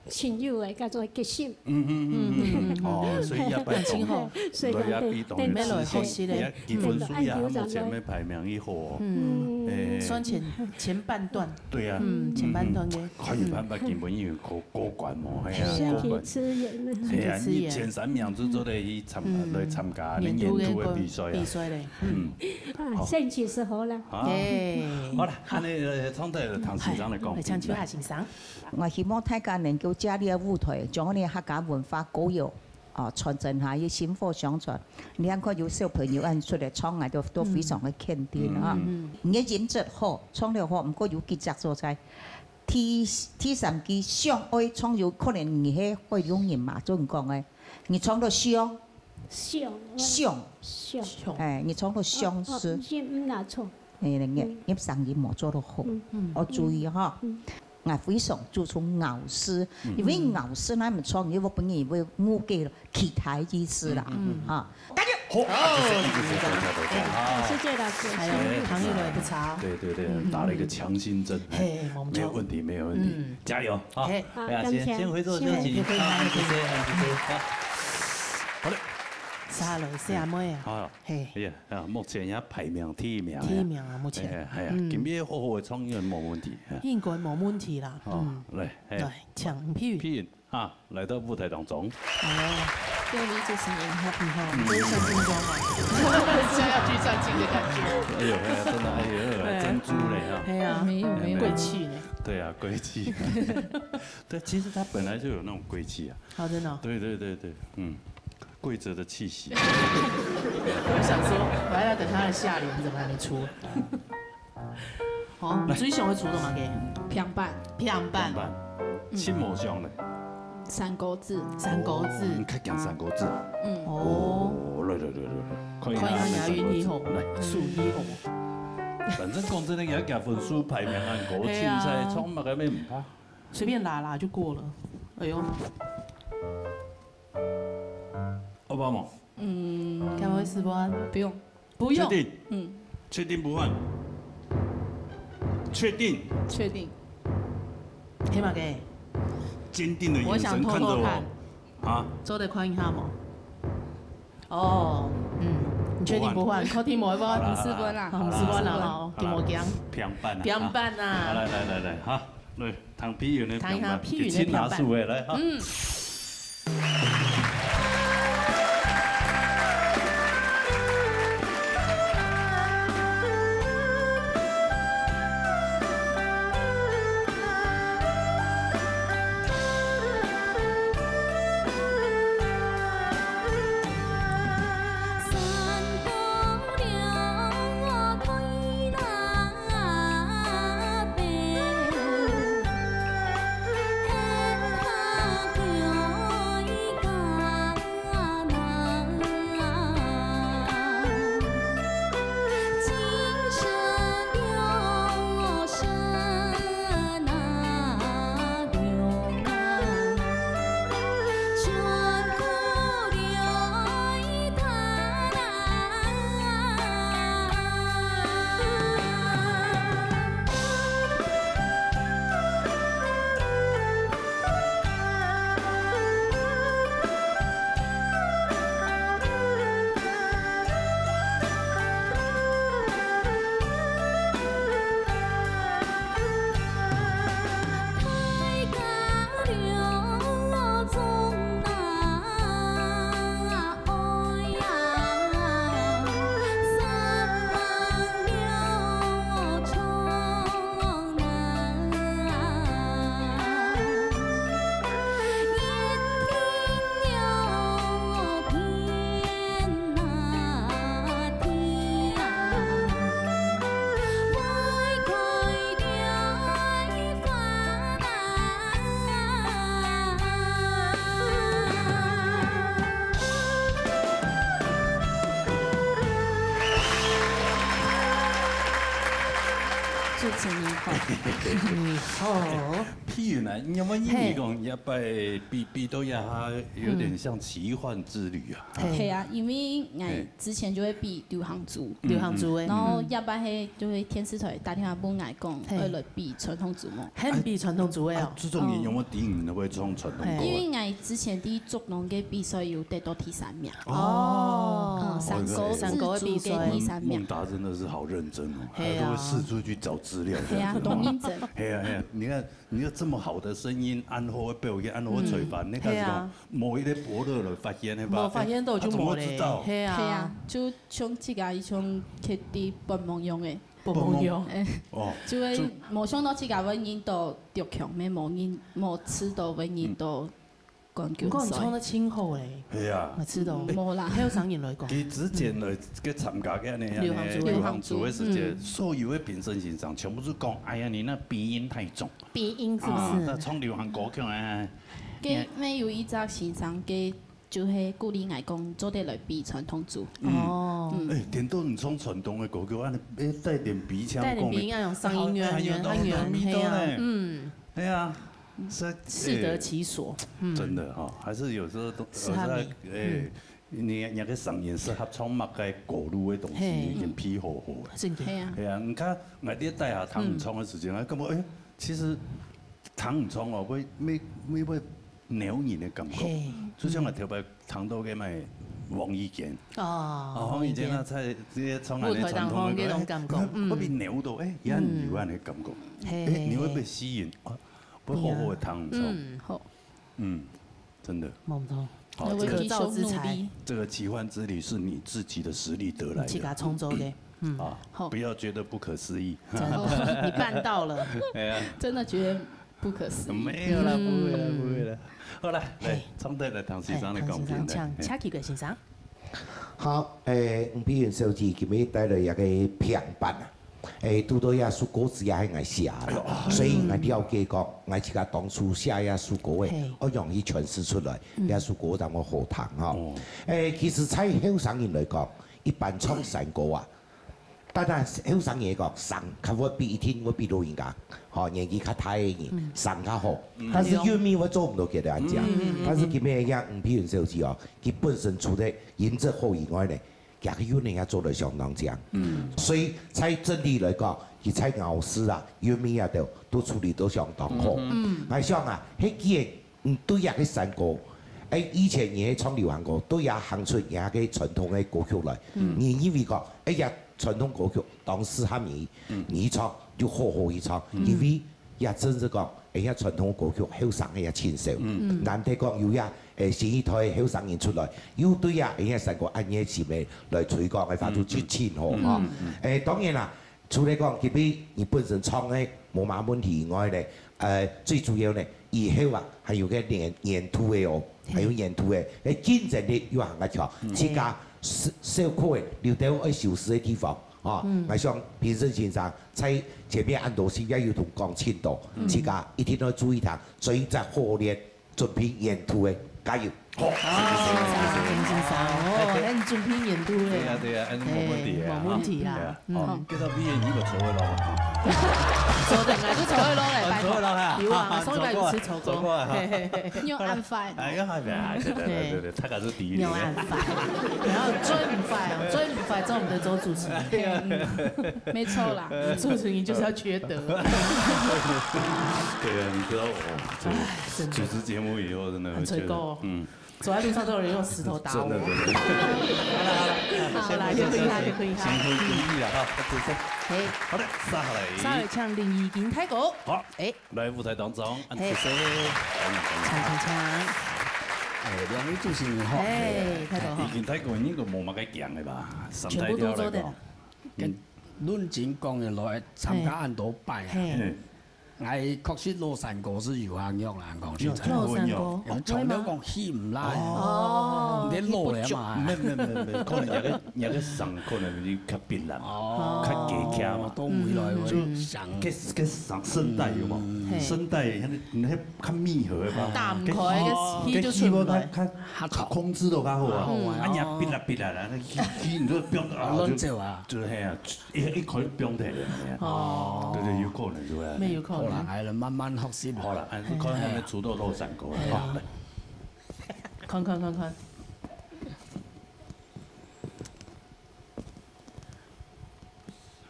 親友个，叫做決心。嗯，嗯，嗯，嗯，嗯。哦，所以也拜託，所以講，來也比當然對，對，對，你也基本數也目前个排名已好哦。嗯。誒。算前，前半段。對啊。嗯，前半段个。嗯，嗯。可以辦法，基本因為過，過關嘛，係啊，身體過關。資源啊。係啊，身體資源。你前三名就做得去參，嗯。來參加年度个年度个比賽啊。比賽咧。嗯。嗯。啊，好。運氣係好啦。啊。誒。好啦，恁呢，呃，從頭唐先生來講。哎，請秋霞先生。 𠊎希望大家能夠借這個舞台，將𠊎等客家文化歌謠，啊，傳承下去，薪火相傳。你看，看有小朋友恁出來唱啊，都，都非常个肯定啊。嗯，嗯，嗯。你个音質好，唱了好，毋過有幾隻所在。第，第三句想愛唱，有可能你係海陸人嘛，就你講个，你唱到想，想，想，想。哎，你唱到想係。哦，哦，音毋拿錯。哎，你，嗯。你聲音無做到好，嗯。嗯。愛注意哈。嗯。 𠊎非常注重咬字，嗯。因為咬字那麼重，因為不然會誤解了其他意思啦，嗯，嗯，嗯。哈。大家好，好，啊，這是一直在在在在在。哎，謝謝老師。還有，哎，唐一柔也不差哦。對，對，對，嗯。打了一個強心針，哎，嘿，沒錯。沒有問題，沒有問題，嗯。加油，啊。嘿。哎呀，好，感謝。先，先回座休息，先回座。啊，謝謝，謝謝，好。好嘞。啥了，謝妹啊。好。嘿。哎呀， 啊，目前也排名第一名呀。第一名啊，目前。哎呀，哎呀，嗯。今日好好个唱應該無問題，哎。應該無問題啦，哦，嗯。來，哎。來，請譬喻。譬喻啊，來到舞台當中。哎喲，各位主持人好，你好，嗯。這是像金光嗎？像要去上鏡的感覺。哎喲，哎呀，真的，哎喲，哎。珍珠嘞，哈。哎呀，沒有，沒有。貴氣呢。對啊，貴氣。對，其實他本來就有那種貴氣啊。好，真的哦。對，對，對，對，嗯。 跪着的氣息。我想說，我還要等他的下聯怎麼還沒出。好，來。最想要出的嘛，給。平板。平板。平板。嗯。七毛像嘞。三個字。三個字。哦，你較講三個字啊？嗯。哦。哦，來，來，來，來，來。看一下你的三個字。看一下你的運氣好，來。屬於好。反正講真的，也給分數排名很高，對啊。凊彩創麼个也毋怕。 隨便拉拉就過了。哎喲。好不好嘛？嗯。該會失敗？不用。不用。確定？嗯。確定不換？確定？確定。可以嗎？可以。堅定的眼神看著我。我想偷偷看。啊？做得看一下嗎？ 哦，嗯，你確定不換？不換。確定無換？好啦，好啦，毋使換啦，好啦，吼，好啦，緊無驚。平板啊，平板啊。好，來，來，來，來，哈，來，聽譬喻呢，聽一下譬喻呢，平板，一起拿出來，來，哈。嗯。真个好。嗯，好。譬如呢，你有無認為講，一擺比，比到一下有點像奇幻之旅啊？係啊，因為𠊎之前就會比流行組，流行組个，然後一擺係就會電視台打電話問𠊎講，愛來比傳統組無？還比傳統組个哦。啊，這種人有沒有頂會唱傳統歌？因為𠊎之前在竹農个比賽有得到第三名。哦，嗯，山歌，山歌个比賽，第三名。孟達真的是好認真哦，他都會四處去找資料，係啊，當認真。係啊係啊，你看。 你有這麼好的聲音，恁好个表現，恁好个才華，你看是講，無一個伯樂來發現，係吧？無發現到就無咧。哎，他怎麼會知道？係啊，就像自家一種刻在本夢樣个，本夢樣，哎，哦，就會無想到自家會贏到六強，無贏，無試到會贏到 冠軍賽。毋過你唱得真好咧。係啊。𠊎知道。無啦。後生人來講。佢之前來去參加个恁樣个流行組个時節，所有个評審先生全部都講：「哎呀，你那鼻音太重。」鼻音是不是？啊，那唱流行歌曲啊。該，該有一隻先生，該就係鼓勵𠊎講，做得來比傳統組。哦。哎，顛倒你唱傳統个歌曲，恁樣，哎，帶點鼻腔共鳴，帶點鼻音，那種嗓音圓，圓，很圓，係啊。嗯。哎呀。 適得其所，嗯，真的哈，還是有時候都，是哈，有時候，哎，你，你个聲音適合唱麼个歌路个東西，已經配好好了。真的。係啊。係啊，你看，𠊎在台下聽你唱个時間，啊，感覺，哎，其實聽你唱哦，會，會，會，會撩人个感覺。就像𠊎頭擺聽到个麼个王語嫺，哦，王語嫺啊，在這些唱恁个傳統个歌，舞台當中那種感覺，嗯，會被撩到，哎，也很有恁个感覺。哎，你會被吸引，啊， 會好好个聽唱。嗯，好。嗯，真的。無錯。好，這個，可造之才。這個奇幻之旅是你自己的實力得來的。自家創造个，嗯。啊，好。不要覺得不可思議。真的，你辦到了。哎呀。真的覺得不可思議。沒有啦，不會啦，不會啦。好啦，來，唱段來，唐先生來講，唐先生，請，請起個先生。 好，誒，黃碧雲小姐今日帶來一個平板啊，誒，拄到這首歌詞也係𠊎寫个，所以𠊎了解講，𠊎自家當初寫這首歌誒，愛仰去詮釋出來，這首歌正會好聽吼。誒，其實在後生人來講，一般唱山歌啊，當然後生人講，山較會比，一定會比老人家，吼，年紀較大个人，山較好。但是韻味會做毋到佢个恁樣。但是今日這黃碧雲小姐哦，佢本身除了音質好以外呢， 佢个韻味也做得相當強。嗯。所以在整體來講，佢在咬字啊、韻味啊都，都處理到相當好。嗯。𠊎想啊，該既然，嗯，對這个山歌，誒，以前你係唱流行歌，對這行出這个傳統个歌曲來，嗯，你認為講，誒呀，傳統歌曲當適合你，嗯，你唱就好好去唱，嗯，因為 也正式講，哎呀，傳統歌曲後生个也盡少。嗯。難得講有呀，誒，新一代後生人出來，又對呀，哎呀，山歌恁熱情个來推廣个話，就盡好哈。嗯。誒，當然啦，除了講今日你本身唱个無麼問題以外呢，呃，最主要呢，以後啊，還有个年，年度个哦，還有年度个，誒，競爭力又行較強，嗯，自家小，小可个，有兜愛修飾个地方。 哦，嗯。𠊎想評審先生在前面恁多時也有同講清楚，嗯，自家一定愛注意聽，所以再好好練，準備年度个，加油！好，哦，謝謝，謝謝，謝謝。先生，哦，恁準備年度个。對啊，對啊，恁無問題啊，嘿，無問題啊，哈，對啊，嗯。哦，今朝畢業你有坐位咯？坐等啊，就坐位咯嘞，拜託。坐位咯哈，有啊，上禮拜有食坐過。坐過啊，哈。嘿，嘿，嘿。有暗飯。哎呀，哎呀，對，對，對，對，對，大家都第一。有暗飯。然後最毋快啊，最毋快，做毋得做主持人。對啊。嗯。 沒錯啦。主持人就是要缺德。對啊，你知道我，這個，哎，真的。主持節目以後，真的會覺得，很衰過哦。嗯。走在路上都有人用石頭打我。真的，真的。好了，好了，好了，先回去，先回去了哈，再見。嘿。好的，接下來。接下來請林怡君大哥。好。哎。來舞台當中，嘿。請，請，請。哎，兩位主持人好。哎，大哥好。怡君大哥應該無麼个驚个吧？上台跳來講。全部都做得。嗯。 論真講个來，參加恁多擺啊。嘿。嗯。哎，確實老山歌係有影響啦，講實在。有影響。老山歌，哦，唱了講起毋來。哦，你老了嘛。毋係，毋係，毋係，毋係，可能若个，若个聲可能就較扁啦，哦。較低徛嘛。到尾來會響。个，个聲，聲帶有無？嗯。嘿。聲帶，彼个，彼較密合个吧。打毋開，哦。个氣就出毋來。个氣較，較，較控制到較好啊。嗯。啊，若扁啦扁啦啦，那氣，氣你就變，啊，就，亂走啊。就，嘿啊，一，一口就變忒了，嘿啊。哦。對，對，有可能，是吧？沒有可能。好啦，來了，慢慢學習。好啦，哎，看看有無出到老山歌啦。哎呀。好，來。看看，看看。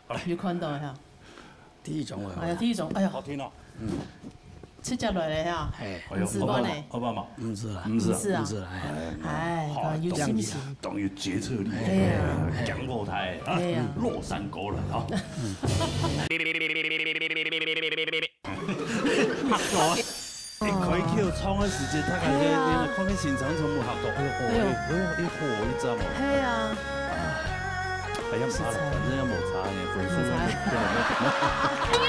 好嘞。有看到哈？第一種了。哎呀，第一種，哎呀。好聽哦。直接來了哈。嘿。哎呦，毋係吧呢？奧巴馬，奧巴馬。毋係啦。毋係啊。毋係啊。毋係啦，哎。哎，好，有信心。當有決策力，哎呀。講過台啊，哎呀。老山歌了啊。 一開口唱个時節，大家咧，哎呀。咧看个現場全部嚇到，哎呦，哎呦，哎呦，一火一陣哦。係啊。哎呀，毋怕啦，反正也無差呢，分數也無差。無差。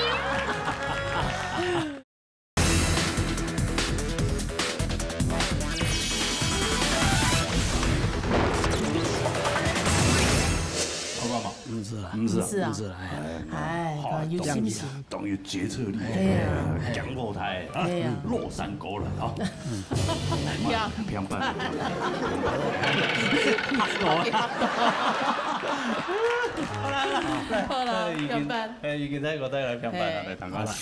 好吧嘛。毋係啦，毋係啦，毋係啦。毋係啦，哎。哎，好，有信心。當有決策力，哎呀。講過台啊，哎呀。老山歌了啊。呀。平板，平板。好啦，好啦，好啦，哎，已經，平板。哎，已經在我帶來平板了，哎。來，大家。好啦。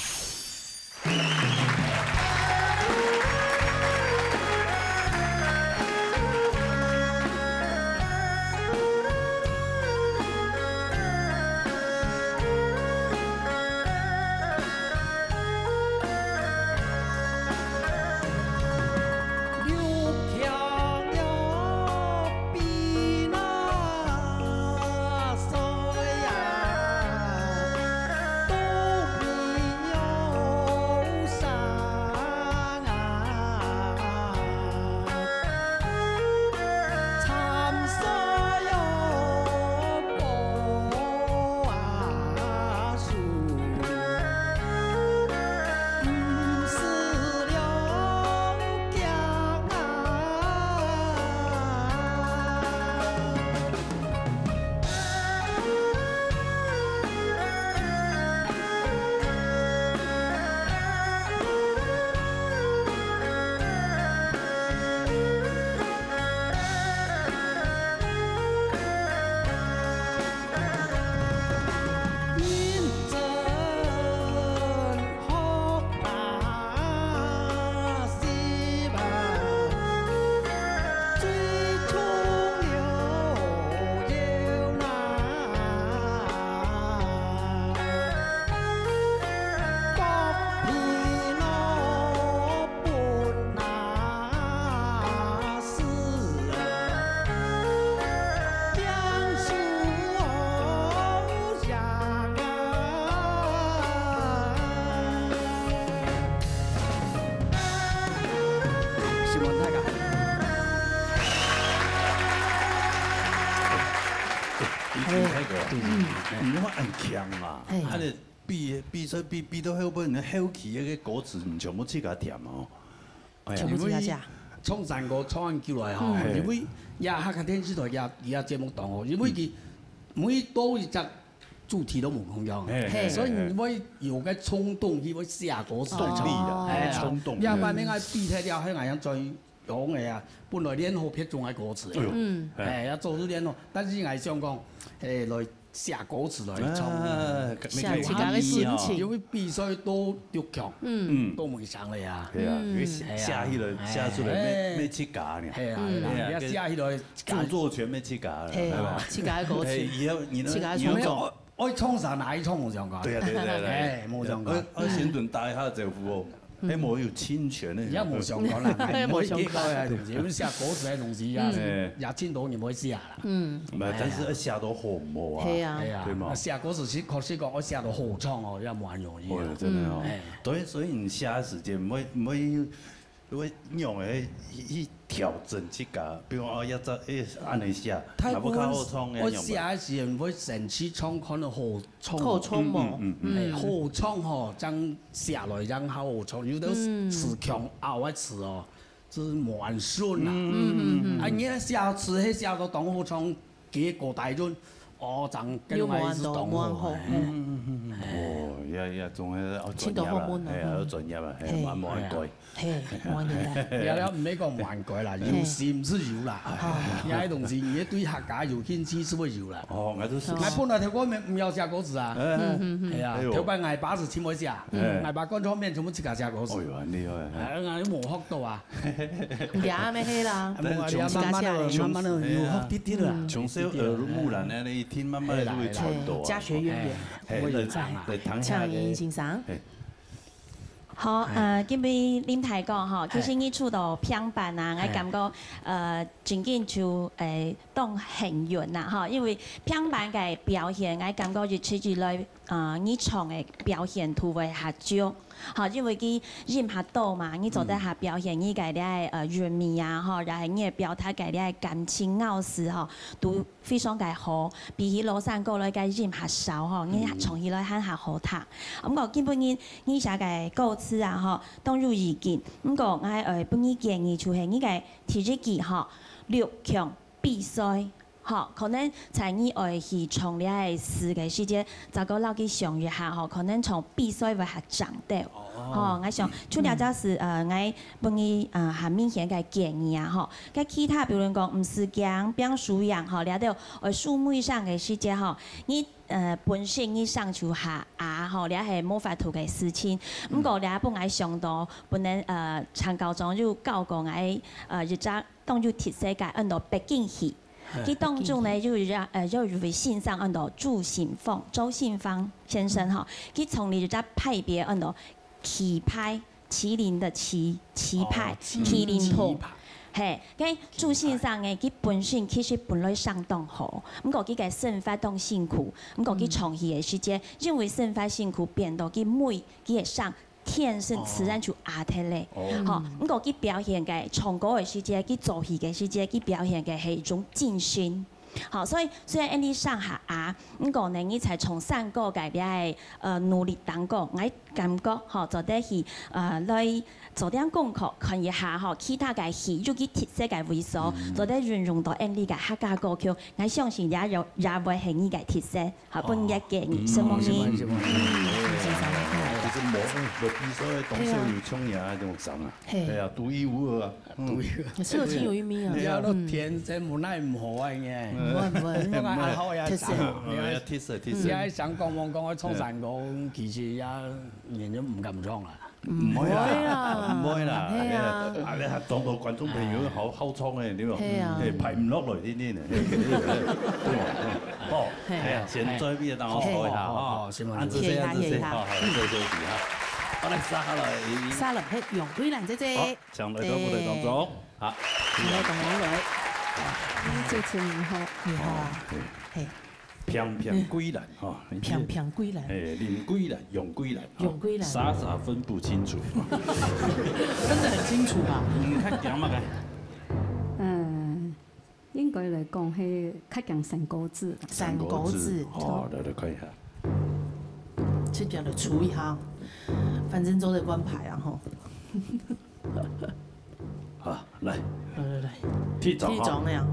承蒙大家。你看那個，嗯。你看恁強啊，嘿。啊，你比，比賽比，比到後尾，你後期那個歌詞，你全部自家填哦。哎呀，全部自家寫。因為唱山歌唱恁久來吼，嗯。因為也客家電視台也，也節目當好，因為佢每到一隻主題都無共樣，嘿，嘿。所以你會有個衝動，去會寫歌詞來唱。動力啦，哎呀，衝動。要不然你愛比賽了，還愛轉用个啊，本來練好別種个歌詞。哎呦，嗯。哎，要做出練好，但是𠊎想講，哎，來 寫歌詞來唱。啊，寫自家个心情。因為比賽都六強，嗯。都無上了呀。對啊，嗯。因為寫，哎呀，寫起來，寫出來，哎。乜，乜自家呢。哎呀，嗯。哎呀，哎呀，寫起來，著作權乜自家了，嘿，對吧？自家个歌詞。哎，以後你呢，自家个創作。你有種，愛，愛唱啥，哪一唱無相干。對啊，對，對，對。哎，無相干。愛，愛先等大家政府哦。 嗯。哎，無有侵權个。也無相干啦，也無相干。哎，無結果个東西，因為寫歌詞个東西啊，嗯。也真多人會寫啦。嗯。毋，但是愛寫到好無啊？嘿啊。哎呀，對嘛？寫歌詞是確實講，愛寫到好唱哦，也無恁容易啊。哦，真的哦。嗯。哎。對，所以你寫个時間，毋會，毋會，毋會用个，去，去調整自家，比如講，哦，要這，哎，恁樣寫，若要較好唱个，愛寫个時陣會先去唱看好唱無。好唱無？嗯，嗯，嗯。哎，好唱吼，正寫來正較好唱。有兜詞腔拗个詞哦，就無恁順啊。嗯，嗯，嗯，嗯。啊，你寫詞，係寫到當好唱，結果大家就，哦，正跟我係當好。又無恁多，無恁好。哎。嗯，嗯，嗯，嗯。哎。哦，也，也，總係愛專業啊，請到學問啊，哎，愛專業啊，哎，嘿。慢慢改。 嘿，無問題啦。了了，毋免講無問題啦，嘿。有心是有啦。哦。這个東西，你對客家有興趣是會有啦。哦，𠊎都係。𠊎本來頭過毋，毋曉寫歌詞啊。哎，嗯，嗯，嗯。哎呀，哎喲。頭擺𠊎爸係盡會寫，哎。𠊎爸灌唱片全部自家寫歌詞。哎喲，很厲害。哎，𠊎都無學到啊。你阿妹係啦，啊，無啊，你慢慢仔，自家寫的。慢慢仔，有學滴滴啦。嗯。從小耳濡目染个，你一聽，慢慢仔就會傳到啊。哎，家學淵源。哎，來，來，來，聽一下。請林先生。哎。 好，哎。呃，今晡日林大哥吼，其實你除了評判啊，哎。𠊎感覺，呃，真緊就，誒，當幸運啦，吼，因為評判个表現，𠊎感覺一直以來，呃，你唱个表現都會較足，吼，因為佢音較多嘛，你做得較表現你个這个，呃，韻味啊，吼，然後你个表達个這个感情咬字，吼，都 非常个好，比起老山歌來个音較少吼，你唱起來還較好聽。毋過今晡日你寫个歌詞啊吼，當有意境。毋過𠊎愛分你建議就係你个第一句吼，六強比賽吼，可能在你愛去唱這个詞个時節，再過摎佢想一下吼，可能唱比賽會較正著。 哦。吼，𠊎想，就這隻係，呃，𠊎分你，呃，較明顯个建議啊，吼。該其他，比如講，毋使驚，毋使輸贏，吼，這兜，呃，書面上个時節，吼，你，呃，本身你上就較啊，吼，這係無法度个事情。毋過，這分𠊎想到，本來，呃，陳校長有教過𠊎，呃，一隻當有特色个，安到北京戲。 佢當中呢，有一隻，呃，有一位先生安到周信芳，周信芳先生吼，佢創立一隻派別安到棋派，麒麟个麒，棋派，哦，麒麟譜。棋派。嘿，該周先生呢，佢本身其實本來相當好，毋過佢个生活當辛苦，毋過佢唱戲个時節，因為生活辛苦變到佢每，佢个聲 天生自然就壓忒咧。哦。吼，毋過佢表現个，唱歌个時節，佢做戲个時節，佢表現个係一種精神。吼，所以雖然你聲較啞，毋過呢，你在唱山歌个這个，呃，努力當中，𠊎感覺，吼，做得去，呃，來做點功課，看一下，吼，其他个戲，有佢特色个位所，做得運用到𠊎俚个客家歌曲，𠊎相信也有，也會係你个特色。 好，分你个建議，承蒙你。承蒙，承蒙。嗯，先生。其實無，無比賽个當少有像你啊，這種聲啊。嘿。哎呀，獨一無二啊。嗯。獨一無二。是有情有義啊。你啊，都天生無奈毋何啊，應該。嗯。毋會，毋會。你講愛好呀，特色。聲，哦，要特色，特色。你愛想講講講愛唱山歌，其實也，人就毋敢唱啦。 毋會啦，毋會啦，毋會啦，係啊。哎呀，啊，你還當多觀眾朋友好，好唱个，對無？係啊。嘿，排毋落來，你，你，嘿，嘿，嘿，對無？好，係。哎呀，先做一個，等我坐一下，好，好，哈。好，先慢慢。恁仔細，恁仔細，歇一下，歇一下。好，好，休息一下。好，來，接下來。接下來，嘿，楊桂蘭姐姐。好，請來到舞台當中。好。請來當中來。主持人好。你好啊。哦，嘿。嘿。 平平桂蘭，吼，平平桂蘭。哎，林桂蘭，楊桂蘭，吼，楊桂蘭。傻傻分不清楚。分得很清楚啊。嗯，較驚麼个？嗯，應該來講，係較驚山歌子啦。山歌子，山歌子，哦，來，來看一下。這邊來出一下，反正做得關牌啊，吼。 好，來。來，來，來。第一張，哈。第一張了。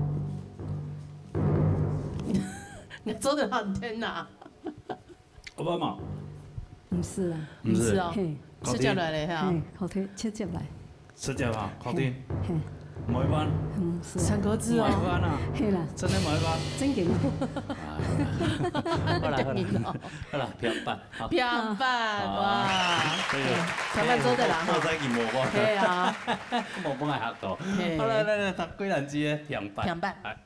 你做得很天哪。奧巴馬。毋係啊。毋係。毋係哦。嘿。直接來了哈。嘿，好聽，直接來。直接哈，好聽。嘿。梅灣。毋係。山歌子哦。梅灣啊。嘿啦。真的梅灣。真的。啊。好啦，好啦。好啦，平板。 好。平板，好啊。哇。這個，平板做得啦，哈。莫再去摸我。係啊。莫，莫愛嚇到。係。好，來，來，來，讀桂蘭姐个平板。平板。來。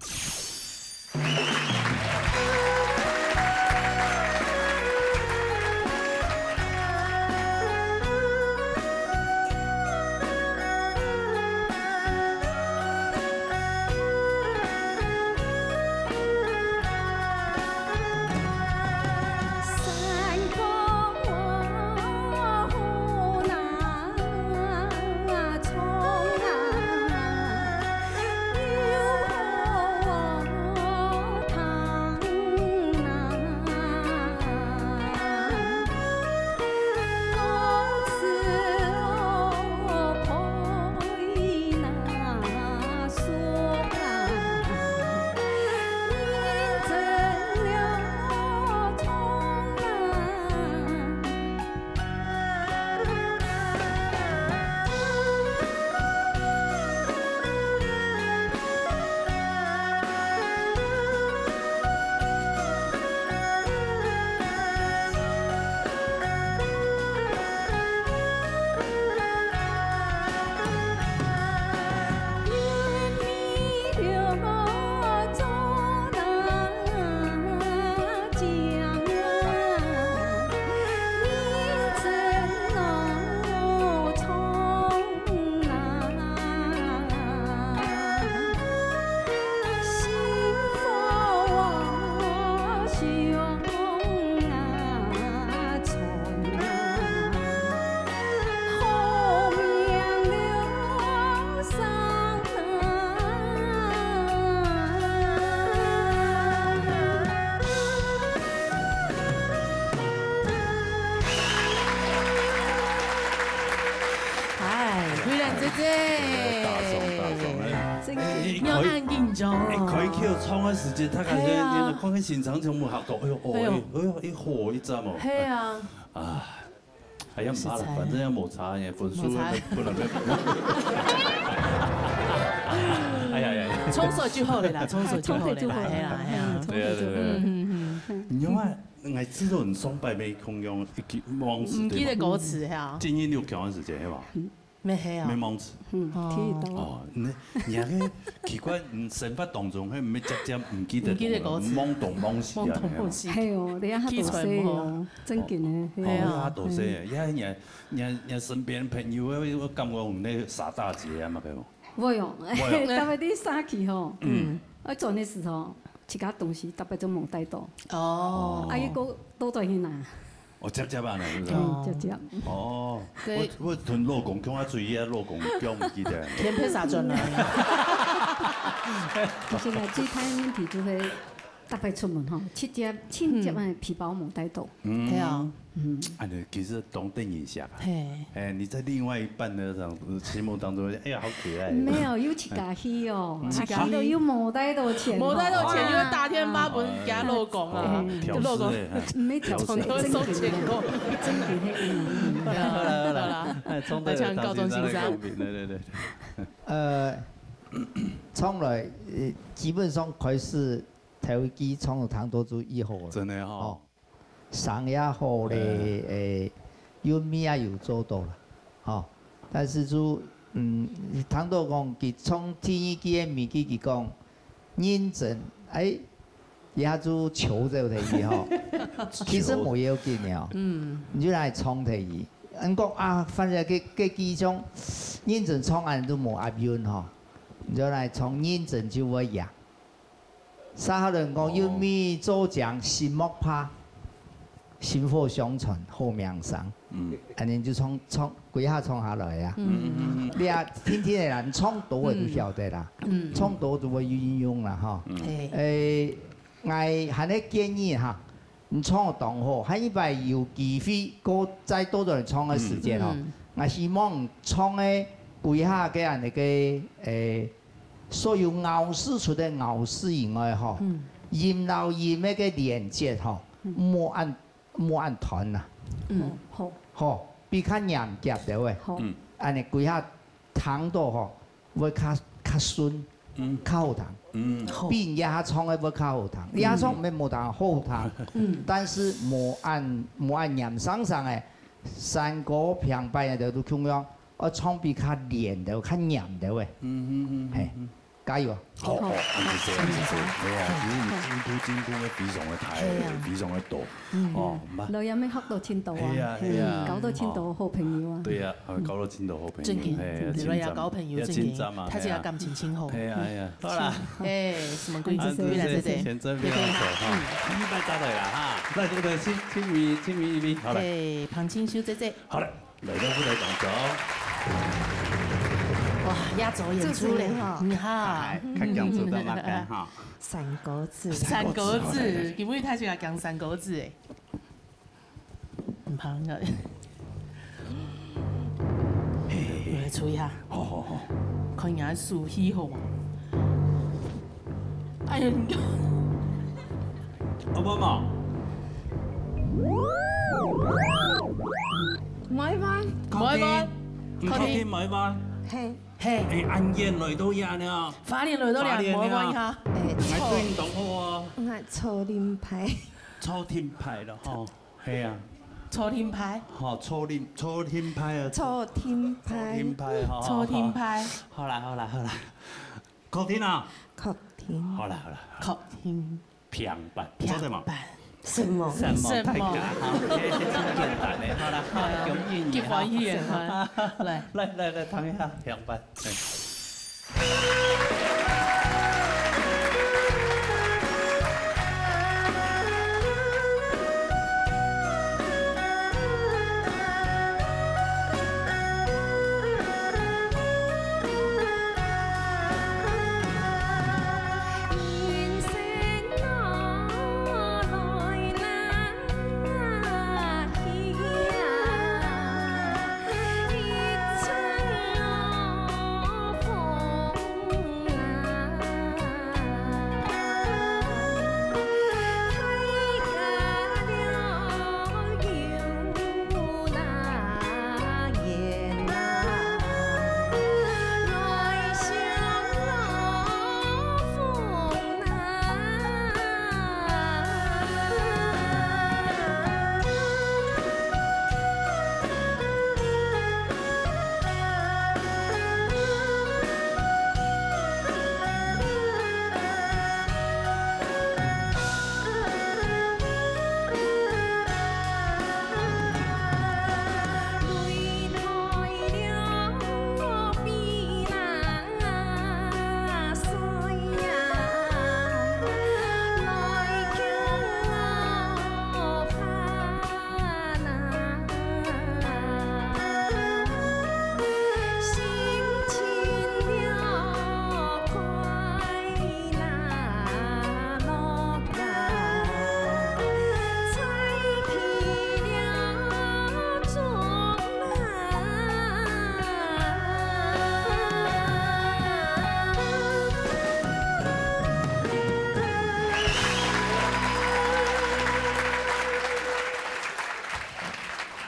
对，大众大众，哎，真的。哎，你要按紧张啊。哎，开口唱的时间，大家就，哎呀。看个现场全部吓到，哎呦，哦，哎呦。哎，哎呦，一火一站哦。嘿啊。啊，哎呀，毋怕啦，实在。反正也无差，也分数无差。不能被。哎呀呀呀。冲手就好了啦，冲手就好了啦，冲手就好了。嘿啦，嘿啦。嗯，对啊，对啊，对啊。嗯，嗯，嗯。你看，我知道你上摆没空用，一句忘词，唔记得歌词，对吧？嘿啊。建议你有调的时间，对吧？嗯。 没黑啊。没忘词。嗯，哦。听得到。哦，你，你还个奇怪，你生活当中还没接接，唔记得，唔记得歌词。懵懂懵懂啊，懵懂懵懂。嘿哦，你还多谢哦，记错无？真紧的，嘿哦，啊。还多谢，呀，你，你，你身边朋友，我，我感觉有那个傻大姐啊嘛，朋友。会哦，会哦。特别你生气吼，嗯。嗯。我转的时候，自家东西特别就没带到。哦。啊，伊个都在去拿。 哦，接接啊，是不是？嗯，接接。哦，对。我，我同老公讲啊，注意啊，老公讲毋记得。天配啥转来？其实呢，最大的问题就係特別出門吼，直接，直接个皮包無帶到。嗯。對啊。嗯。啊，你其實當得人惜啊。嘿。哎，你在另外一半的這樣心目當中，哎呀，好可愛。沒有，有自家去哦，嗯。自家去都有無帶到錢哦。無帶到錢，哇。又打電話分佢老公啊。哦，老公。 毋係調色，哎，沒調色，調色。真緊个，真緊个。好啦，好啦，好啦。哎，衝突有大先生的共鳴，對，對，對。呃，從來，呃，基本上開始頭一句唱到聽到就已好了。真的吼。哦，聲也好咧，哎。誒，韻味也有做到了，吼。但是就，嗯，聽到講佢唱第二句个尾句，佢講， 認真，哎，一下就抽走忒去吼。其實無要緊个哦。嗯。你就來唱忒去。人講啊，反正該，該句唱，認真唱恁都無押韻吼。你就來唱認真就會贏。沙河人講，哦。韻味做醬心莫怕。 薪火相傳好名聲。嗯。恁樣就唱，唱，歸下唱下來啊。嗯。你啊，聽聽个人唱多个就曉得啦。嗯。唱多就會運用啦，吼。嗯。嘿。誒，𠊎還係建議哈，你唱得當好，下一擺有機會，過再多多人唱个時間吼，嗯。𠊎希望唱个歸下个恁樣个，誒，所有咬字除了咬字以外吼，嗯。音摎音个連結吼，嗯。莫恁 莫恁斷啊。嗯。好。吼，比較黏夾兜仔。好。嗯。恁樣歸下聽到吼，會較，較順，嗯。較好聽。嗯。好。比人家唱个會較好聽。嗯。人家唱毋係無聽，好聽。嗯。但是無恁，無恁黏生生个，山歌平白个都共樣，愛唱比較連兜，較黏兜仔。嗯，嗯，嗯，嗯，嘿。嗯。 加油啊！好，好，好，恁樣，恁樣，哎呀，其實你進步，進步个非常个大，係啊。非常个多。嗯。哦，嘛。老爺們學到盡多啊，係啊，係啊。嗯，交到盡多好朋友啊。對啊，啊，交到盡多好朋友，真緊，係啊，真緊，老爺交朋友真緊，真讚啊，大家感情真好。係啊，係啊，好啦。哎，什麼規矩？啊，越南姐姐，前真非常醜哈，嗯。一百扎的啦哈，來，對不對？請，請你，請你一位，好來。哎，彭清修姐姐。好來。 來到舞台當中。哇，壓軸演出嘞，主持人好。你好。嗨，較講出到那個哈。三國志。三國志，今日大家講三國志誒。很棒的。嘿，嘿，嘿。我來吹一下。好，好，好。看你的手氣好無？ 哎呀，你看。好不好？莫愛，莫愛。莫愛。確定？毋確定，莫愛。嘿。嘿。哎，恁遠來到這呢。花蓮來到這，花蓮呢。莫愛哈。哎，𠊎對你當好啊。𠊎初聽牌。初聽牌了吼。係啊。初聽牌。好，初聽，初聽牌啊。初聽牌。初聽牌，好，好，初聽牌。好。好啦，好啦，好啦。 確定啊？確定。好啦，好啦，好啦。確定。平板，平板。做得嗎？什麼？什麼？什麼？太難了，哈，OK，真簡單的，好啦，好，恭喜你，哈。極歡喜的，哈。來。來，來，來，聽一下，平板。哎。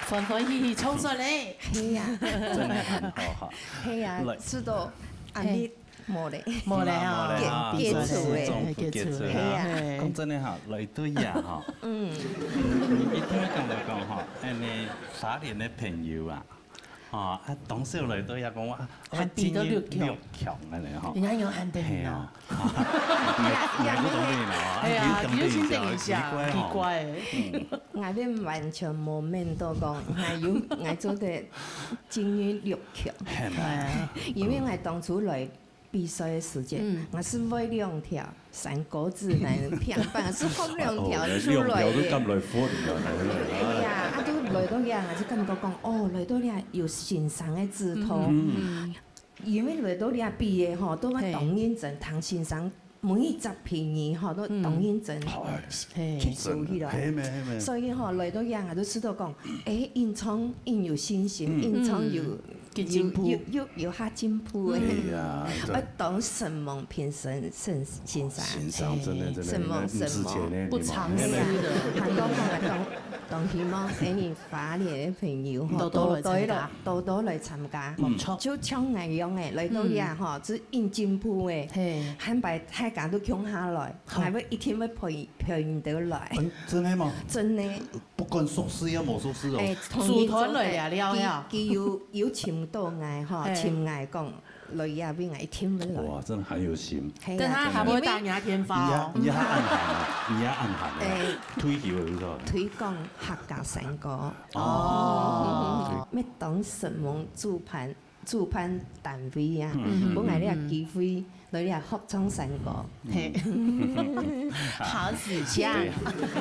歡歡喜喜衝出來。係啊，真的很好哈。係啊，來。食到阿妹無咧。無咧啊，無咧啊，結，結束咧。嘿，結束咧。係啊。嘿。講真的哈，來到這哈，嗯。一定要講來講哈，恁呢花蓮个朋友啊，哦，啊，當時來到這講哇，還比到六強。六強恁呢哈。人家有安定啊。係啊。也，也毋係講你啦，哎呀，你有當地一下，你有先等一下，奇怪哦。奇怪欸。嗯。𠊎兜完全無面到講，𠊎有，𠊎做得進入六強。係嘛？哎。因為𠊎當初來比賽个時節，嗯。𠊎係為兩條山歌子來拼板，係分兩條出來个。哦，兩條都敢來分，你知道嗎？哎呀，啊，都來到這，𠊎就感覺講，哦，來到這有先生个指導。嗯。 因為來到這比个吼，都會當認真，聽先生每一隻評語吼，都當認真，嘿。去收起來。係咩，係咩。所以吼，來到這，𠊎就知道講，欸，吟唱，吟有信心，嗯。吟唱有，嗯。有進步。有，有，有較進步个。哎呀，對。愛當承蒙評審，先，先生。先生真的，真的，承蒙，你們，你之前呢，承蒙。不藏私的。你們，還講講，當，當希望，欸，你 花蓮个朋友吼，多多來參加。多多來，多多來參加。嗯。無錯。就像𠊎樣欸，來到這吼，嗯。就應進步欸，嘿。還擺大家都共下來，好。𠊎會一定會陪，陪你兜來。嗯，真的嗎？真的。不管熟識也無熟識哦。欸，同你做得，組團來了了呀。佢，佢有，有尋到𠊎吼，嘿。尋𠊎講， 來這位𠊎一定會來。哇，真的很有心。係啊，等下還會打你个電話哦。你還，你還暗行啊，你還暗行啊，欸，退休了是吧？推廣客家山歌。哦。乜當承蒙主辦，主辦單位啊，嗯。分𠊎這機會來這合唱山歌。嗯。嘿。好事情。對。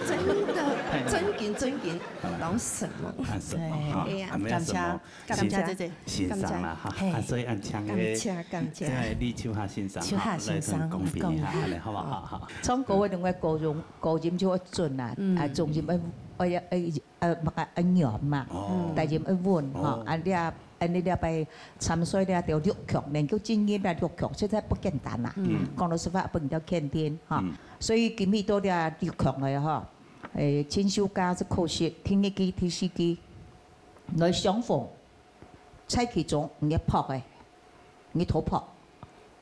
真的，真經，真經，當承蒙。很承蒙哈，哎呀，還沒有什麼。感謝。 感謝姐姐。先生啦，哈，嘿。啊，所以恁請个，感謝，感謝。這位李秋霞先生，秋霞先生，哈，來同講評一下，來講一下。恁呢好不好？好。唱歌个另外高音，高音就愛準啊，嗯。啊，中音愛，愛，愛，呃，愛，愛軟嘛，哦。低音愛穩，吼，哦。啊，這，恁呢這擺參賽這條六強，能夠進入這六強，實在不簡單啦。嗯。講老實話，分人家肯定，哈。嗯。所以今日到這六強了，哈，欸，陳秀嘉係可惜，第二季、第四季 來相逢，在其中你拍个，你偷拍。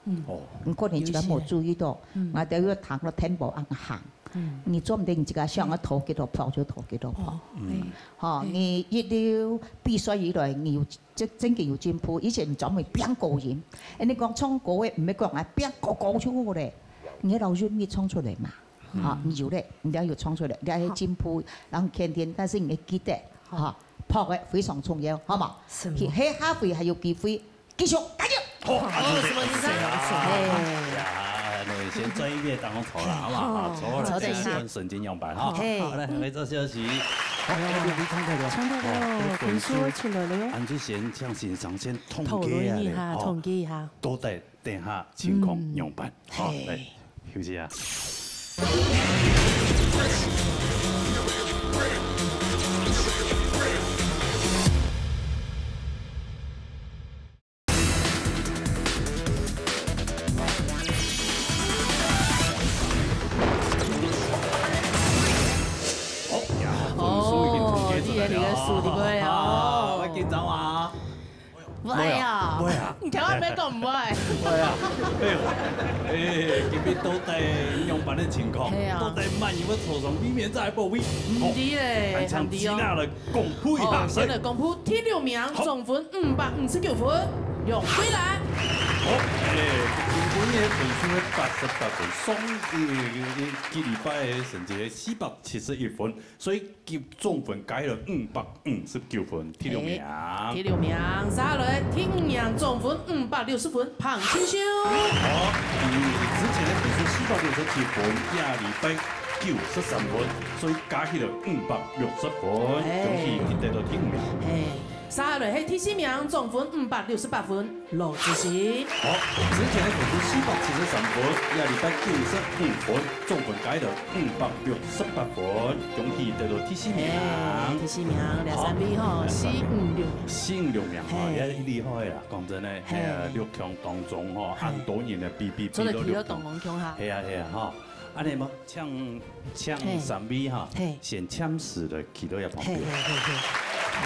嗯。哦。你可能自家無注意到，有一些。嗯。𠊎兜有聽到tempo恁行。嗯。你做毋得你自家想要偷幾多拍就偷幾多拍。哦，嗯。哎。吼，哎。你一路比賽以來，你有，真，真經有進步。以前你專門變高音，人家講唱歌个，毋係講啊，變高高就好咧。你老韻味唱出來嘛。 嗯。哈，你有咧，你要有創出來，你要有進步，好。然後肯定，但是你要記得，好。哈，拍个非常重要，好無？係。下，下回還有機會，繼續加油！好，好，啊，謝謝，什麼意思啊？謝謝啊。哎。哎呀，那先轉一遍，當中坐啦，好不好？好，坐啦，坐等一下。再看神經樣板哈。好，嘿。好，來，來做休息。好，哎，你唱到了。唱到了，哦，分數出來了喲。俺就先，像先生先統計一下咧，討論一下，哦，統計一下。都在 等下情況仰般？嗯。好，嘿。來，休息啊。好呀，分數已經統計出來了。哦，你的，你的數裡背哦。啊，會緊張嗎？ 毋會啊。毋會啊。你聽我毋係講毋會。毋會啊。哎喲，哎，今日到底仰般个情況？係啊。到底滿意个坐上裡面再來報位？毋知咧，好，咱請Gina來公布一下。毋知咧。好，先來公布第六名，好。總分五百五十九分，楊桂蘭。好，哎，平均个分數係八十八分，上，哎，幾禮拜个成績係四百七十一分。 所以佢總分加了五百五十九分，第六名。哎，第六名，續下來第五名，總分五百六十分，彭清秀。好，佢之前个分數四百六十七分，這禮拜九十三分，所以加起來五百六十分，哎。恭喜佢得到第五名。哎。 續下來係第四名，總分五百六十八分，羅志祥。好，之前个分數四百七十三分，這禮拜九十五分，總分加到五百六十八分，恭喜得到第四名。哎，第四名，兩三位吼，好。四五六。四五六名吼，嘿。也厲害啦，講真个，嘿。哎呀，六強當中吼，嘿。恁多人个比，比，比到六強。做得企到當中哈。係啊，係啊，吼。 恁呢無，請，請三位哈，嘿。先暫時來企到這旁邊。嘿，嘿，嘿，嘿。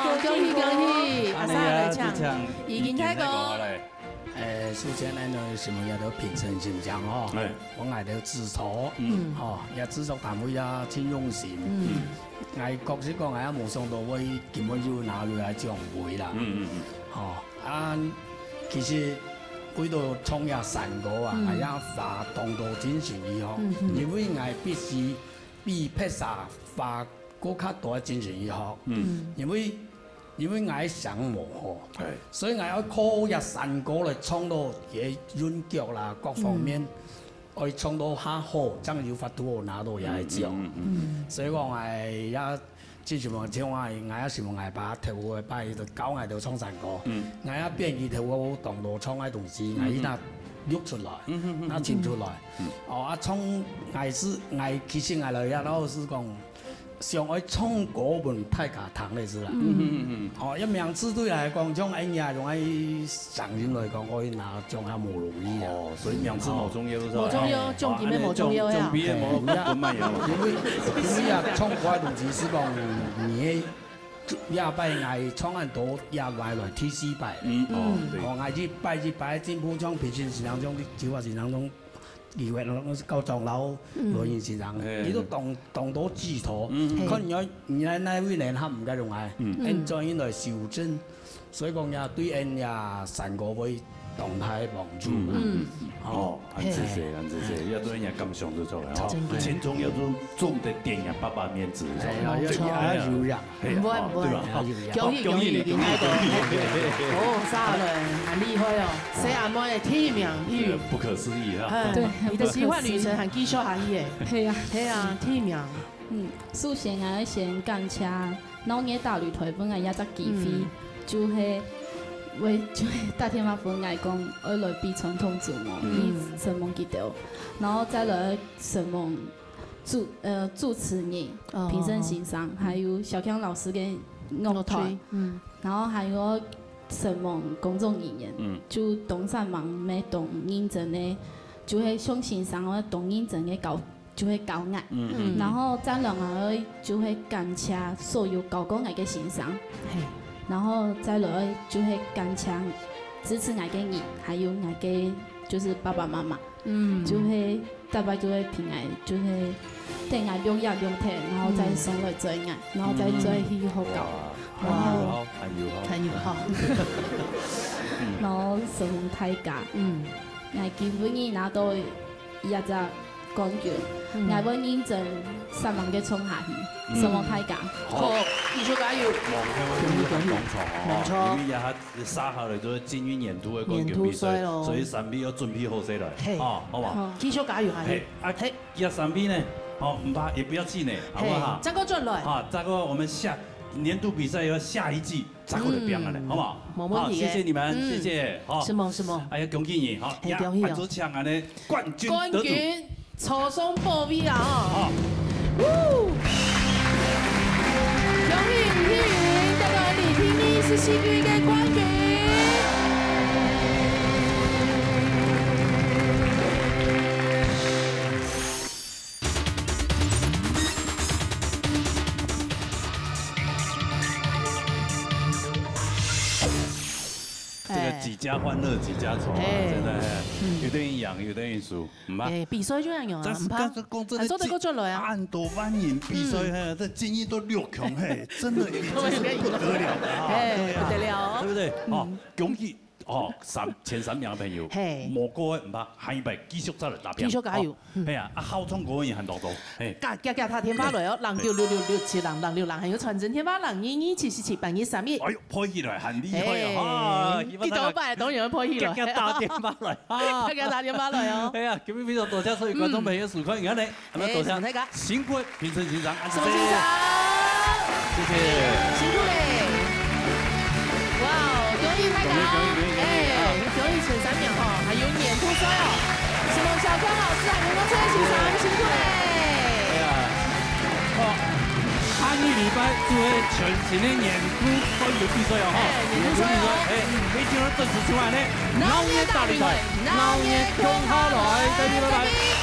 恭喜恭喜！啊，恁樣啊，上來請，志強，怡君大哥。怡君大哥，來。誒，首先呢，想問一下評審心情吼，哎。我愛个主持，嗯。吼，也製作單位啊，真用心。嗯。𠊎確實講，𠊎也無想到會今晡日有拿到這獎杯啦。嗯，嗯，嗯。吼，啊，其實為著唱這山歌啊，嗯。𠊎也花當多精神去學，嗯，嗯。因為𠊎必須 比別儕花過較多个精神去學。嗯。因為，因為𠊎个聲無好，哎。所以𠊎愛靠這山歌來唱到佢个韻腳啦，各方面，嗯。愛唱到較好，正有法度拿到這个獎。嗯，嗯，嗯，嗯。所以講，哎呀，真想望像𠊎，𠊎也想望𠊎爸頭一擺就教𠊎兜唱山歌，嗯。𠊎也變佢頭當多唱个東西，嗯，嗯。𠊎一拿錄出來，嗯，嗯，嗯，拿唱出來。嗯。哦，啊，唱𠊎係，𠊎其實𠊎來也老實講， 想愛唱歌分大家聽个係啦。嗯，嗯，嗯，嗯。哦，這名次對𠊎來講，像恁樣用愛上音來講，𠊎拿獎也無容易啊。哦，所以名次無重要，是吧？無重要，哦，獎金也無重要呀。獎，獎杯也無，嘿。無重要。因為，因為啊，唱歌个東西係講，你个，這擺𠊎唱恁多，也來來第四擺。嗯，哦，嗯。對。哦，𠊎一擺一擺進步，像培訓先生，像計劃先生，像 李偉老師、高長老、嗯。羅英先生，嘿。佢都當，當多指導，嗯。看你愛，你愛哪位人，佢毋該用愛，嗯。恁樣來修正。所以講呀，對𠊎呀，山歌會當大个幫助啦。嗯。哦，恁仔細，嘿。恁仔細，要對人家感想就出來，哦。真个。青春要做，做得点呀，爸爸面子，哎呀，要，要有呀。 嘿，毋會，哦，毋會。對吧？恭喜，恭喜，恭喜，恭喜，恭喜。哦，三個人，很厲害哦。細阿妹第一名，第一名。不可思議啊。哎，對，你的奇幻旅程還繼續下去耶。對呀。對啊，第一名。嗯，首先𠊎愛先感謝老爺打擂台分𠊎一隻機會，嗯。就係，會，就係打電話分𠊎講，愛來比傳統節目，嗯。去承蒙佢兜，然後再來承蒙主，呃，主持人，哦。評審先生，還有小強老師个樂團，樂隊，嗯。然後還有承蒙工作人員，嗯。就當煞猛乜當認真个，就係像先生个當認真个教，就係教𠊎。嗯，嗯。然後再落來就係感謝所有教過𠊎个先生，嘿。然後再落來就係感謝支持𠊎个人，還有𠊎个就是爸爸媽媽。 嗯。就係逐擺就係評𠊎，就係等𠊎兩日兩天，然後再送來追𠊎，然後再追去學校。哇，很友好，很友好。很友好。然後承蒙大家，嗯。𠊎今晡日拿到一隻冠軍，嗯。𠊎會認真煞猛个衝下去，嗯。承蒙大家。好。好，繼續加油。哇，恭喜恭喜，當錯哦，當錯。因為也還 接下來就係進入年度个冠軍比賽，年度賽咯。所以三位愛準備好勢來，嘿。哦，好無？好。繼續加油下去。嘿，啊，嘿。這三位呢，哦，毋怕，也不要氣馁，好不好？嘿，再過轉來。啊，再過我們下，年度比賽要下一季，再過來表演了，嗯，好不好？無問題个。好，謝謝你們，嗯。謝謝，好。承蒙，承蒙。哎呀，恭喜你，好，嘿，呀，恭喜哦。啊，就搶恁呢冠軍得主。冠軍 坐上寶位啦，哦。好。Woo！恭喜吳希云得到二零二四季个冠軍。這個幾家歡樂幾家愁啊，哎。真的，哎，嗯。有的人贏，有的人輸。 毋怕。哎，比賽就恁樣啊，但是，毋怕。但是講真的，還做得過轉來啊。恁多萬人比賽，嗯。嘿，這精英都六強，嘿，真的已經是不得了了啊，哎，對啊，不得了哦。對不對？哦，嗯。恭喜哦，三，前三名的朋友，嘿。無過的毋怕，下一擺繼續再來打拼。繼續加油，哦，嗯。哎呀，啊，好唱歌的人還多多，嘿。加，加，加打電話來哦，零九六六六七零零六零，還有傳真電話零二二七四七八二三一。哎喲，配起來很厲害哦，哎，哈，希望大家幾多擺當然會配起來。加，加打電話來。 啊。大家打電話來哦。哎呀，今日非常多謝所有觀眾朋友收看，你看呢，嗯。還有多謝，哎，大家。辛苦評審先生，啊，宋先生。謝謝。辛苦嘞。哇哦，恭喜大家哦。恭喜，恭喜，恭喜，恭喜，哎，啊。恭喜前三名哦，還有年度賽哦。承蒙小剛老師，還有我們先生，辛苦嘞。哎呀。 好，下個禮拜就係全新个年度冠軍比賽哦，吼。哎，年度賽哦。年度比賽，哎，嗯。一定要準時收看呢。鬧熱打擂台，鬧熱共下來，再見，拜拜。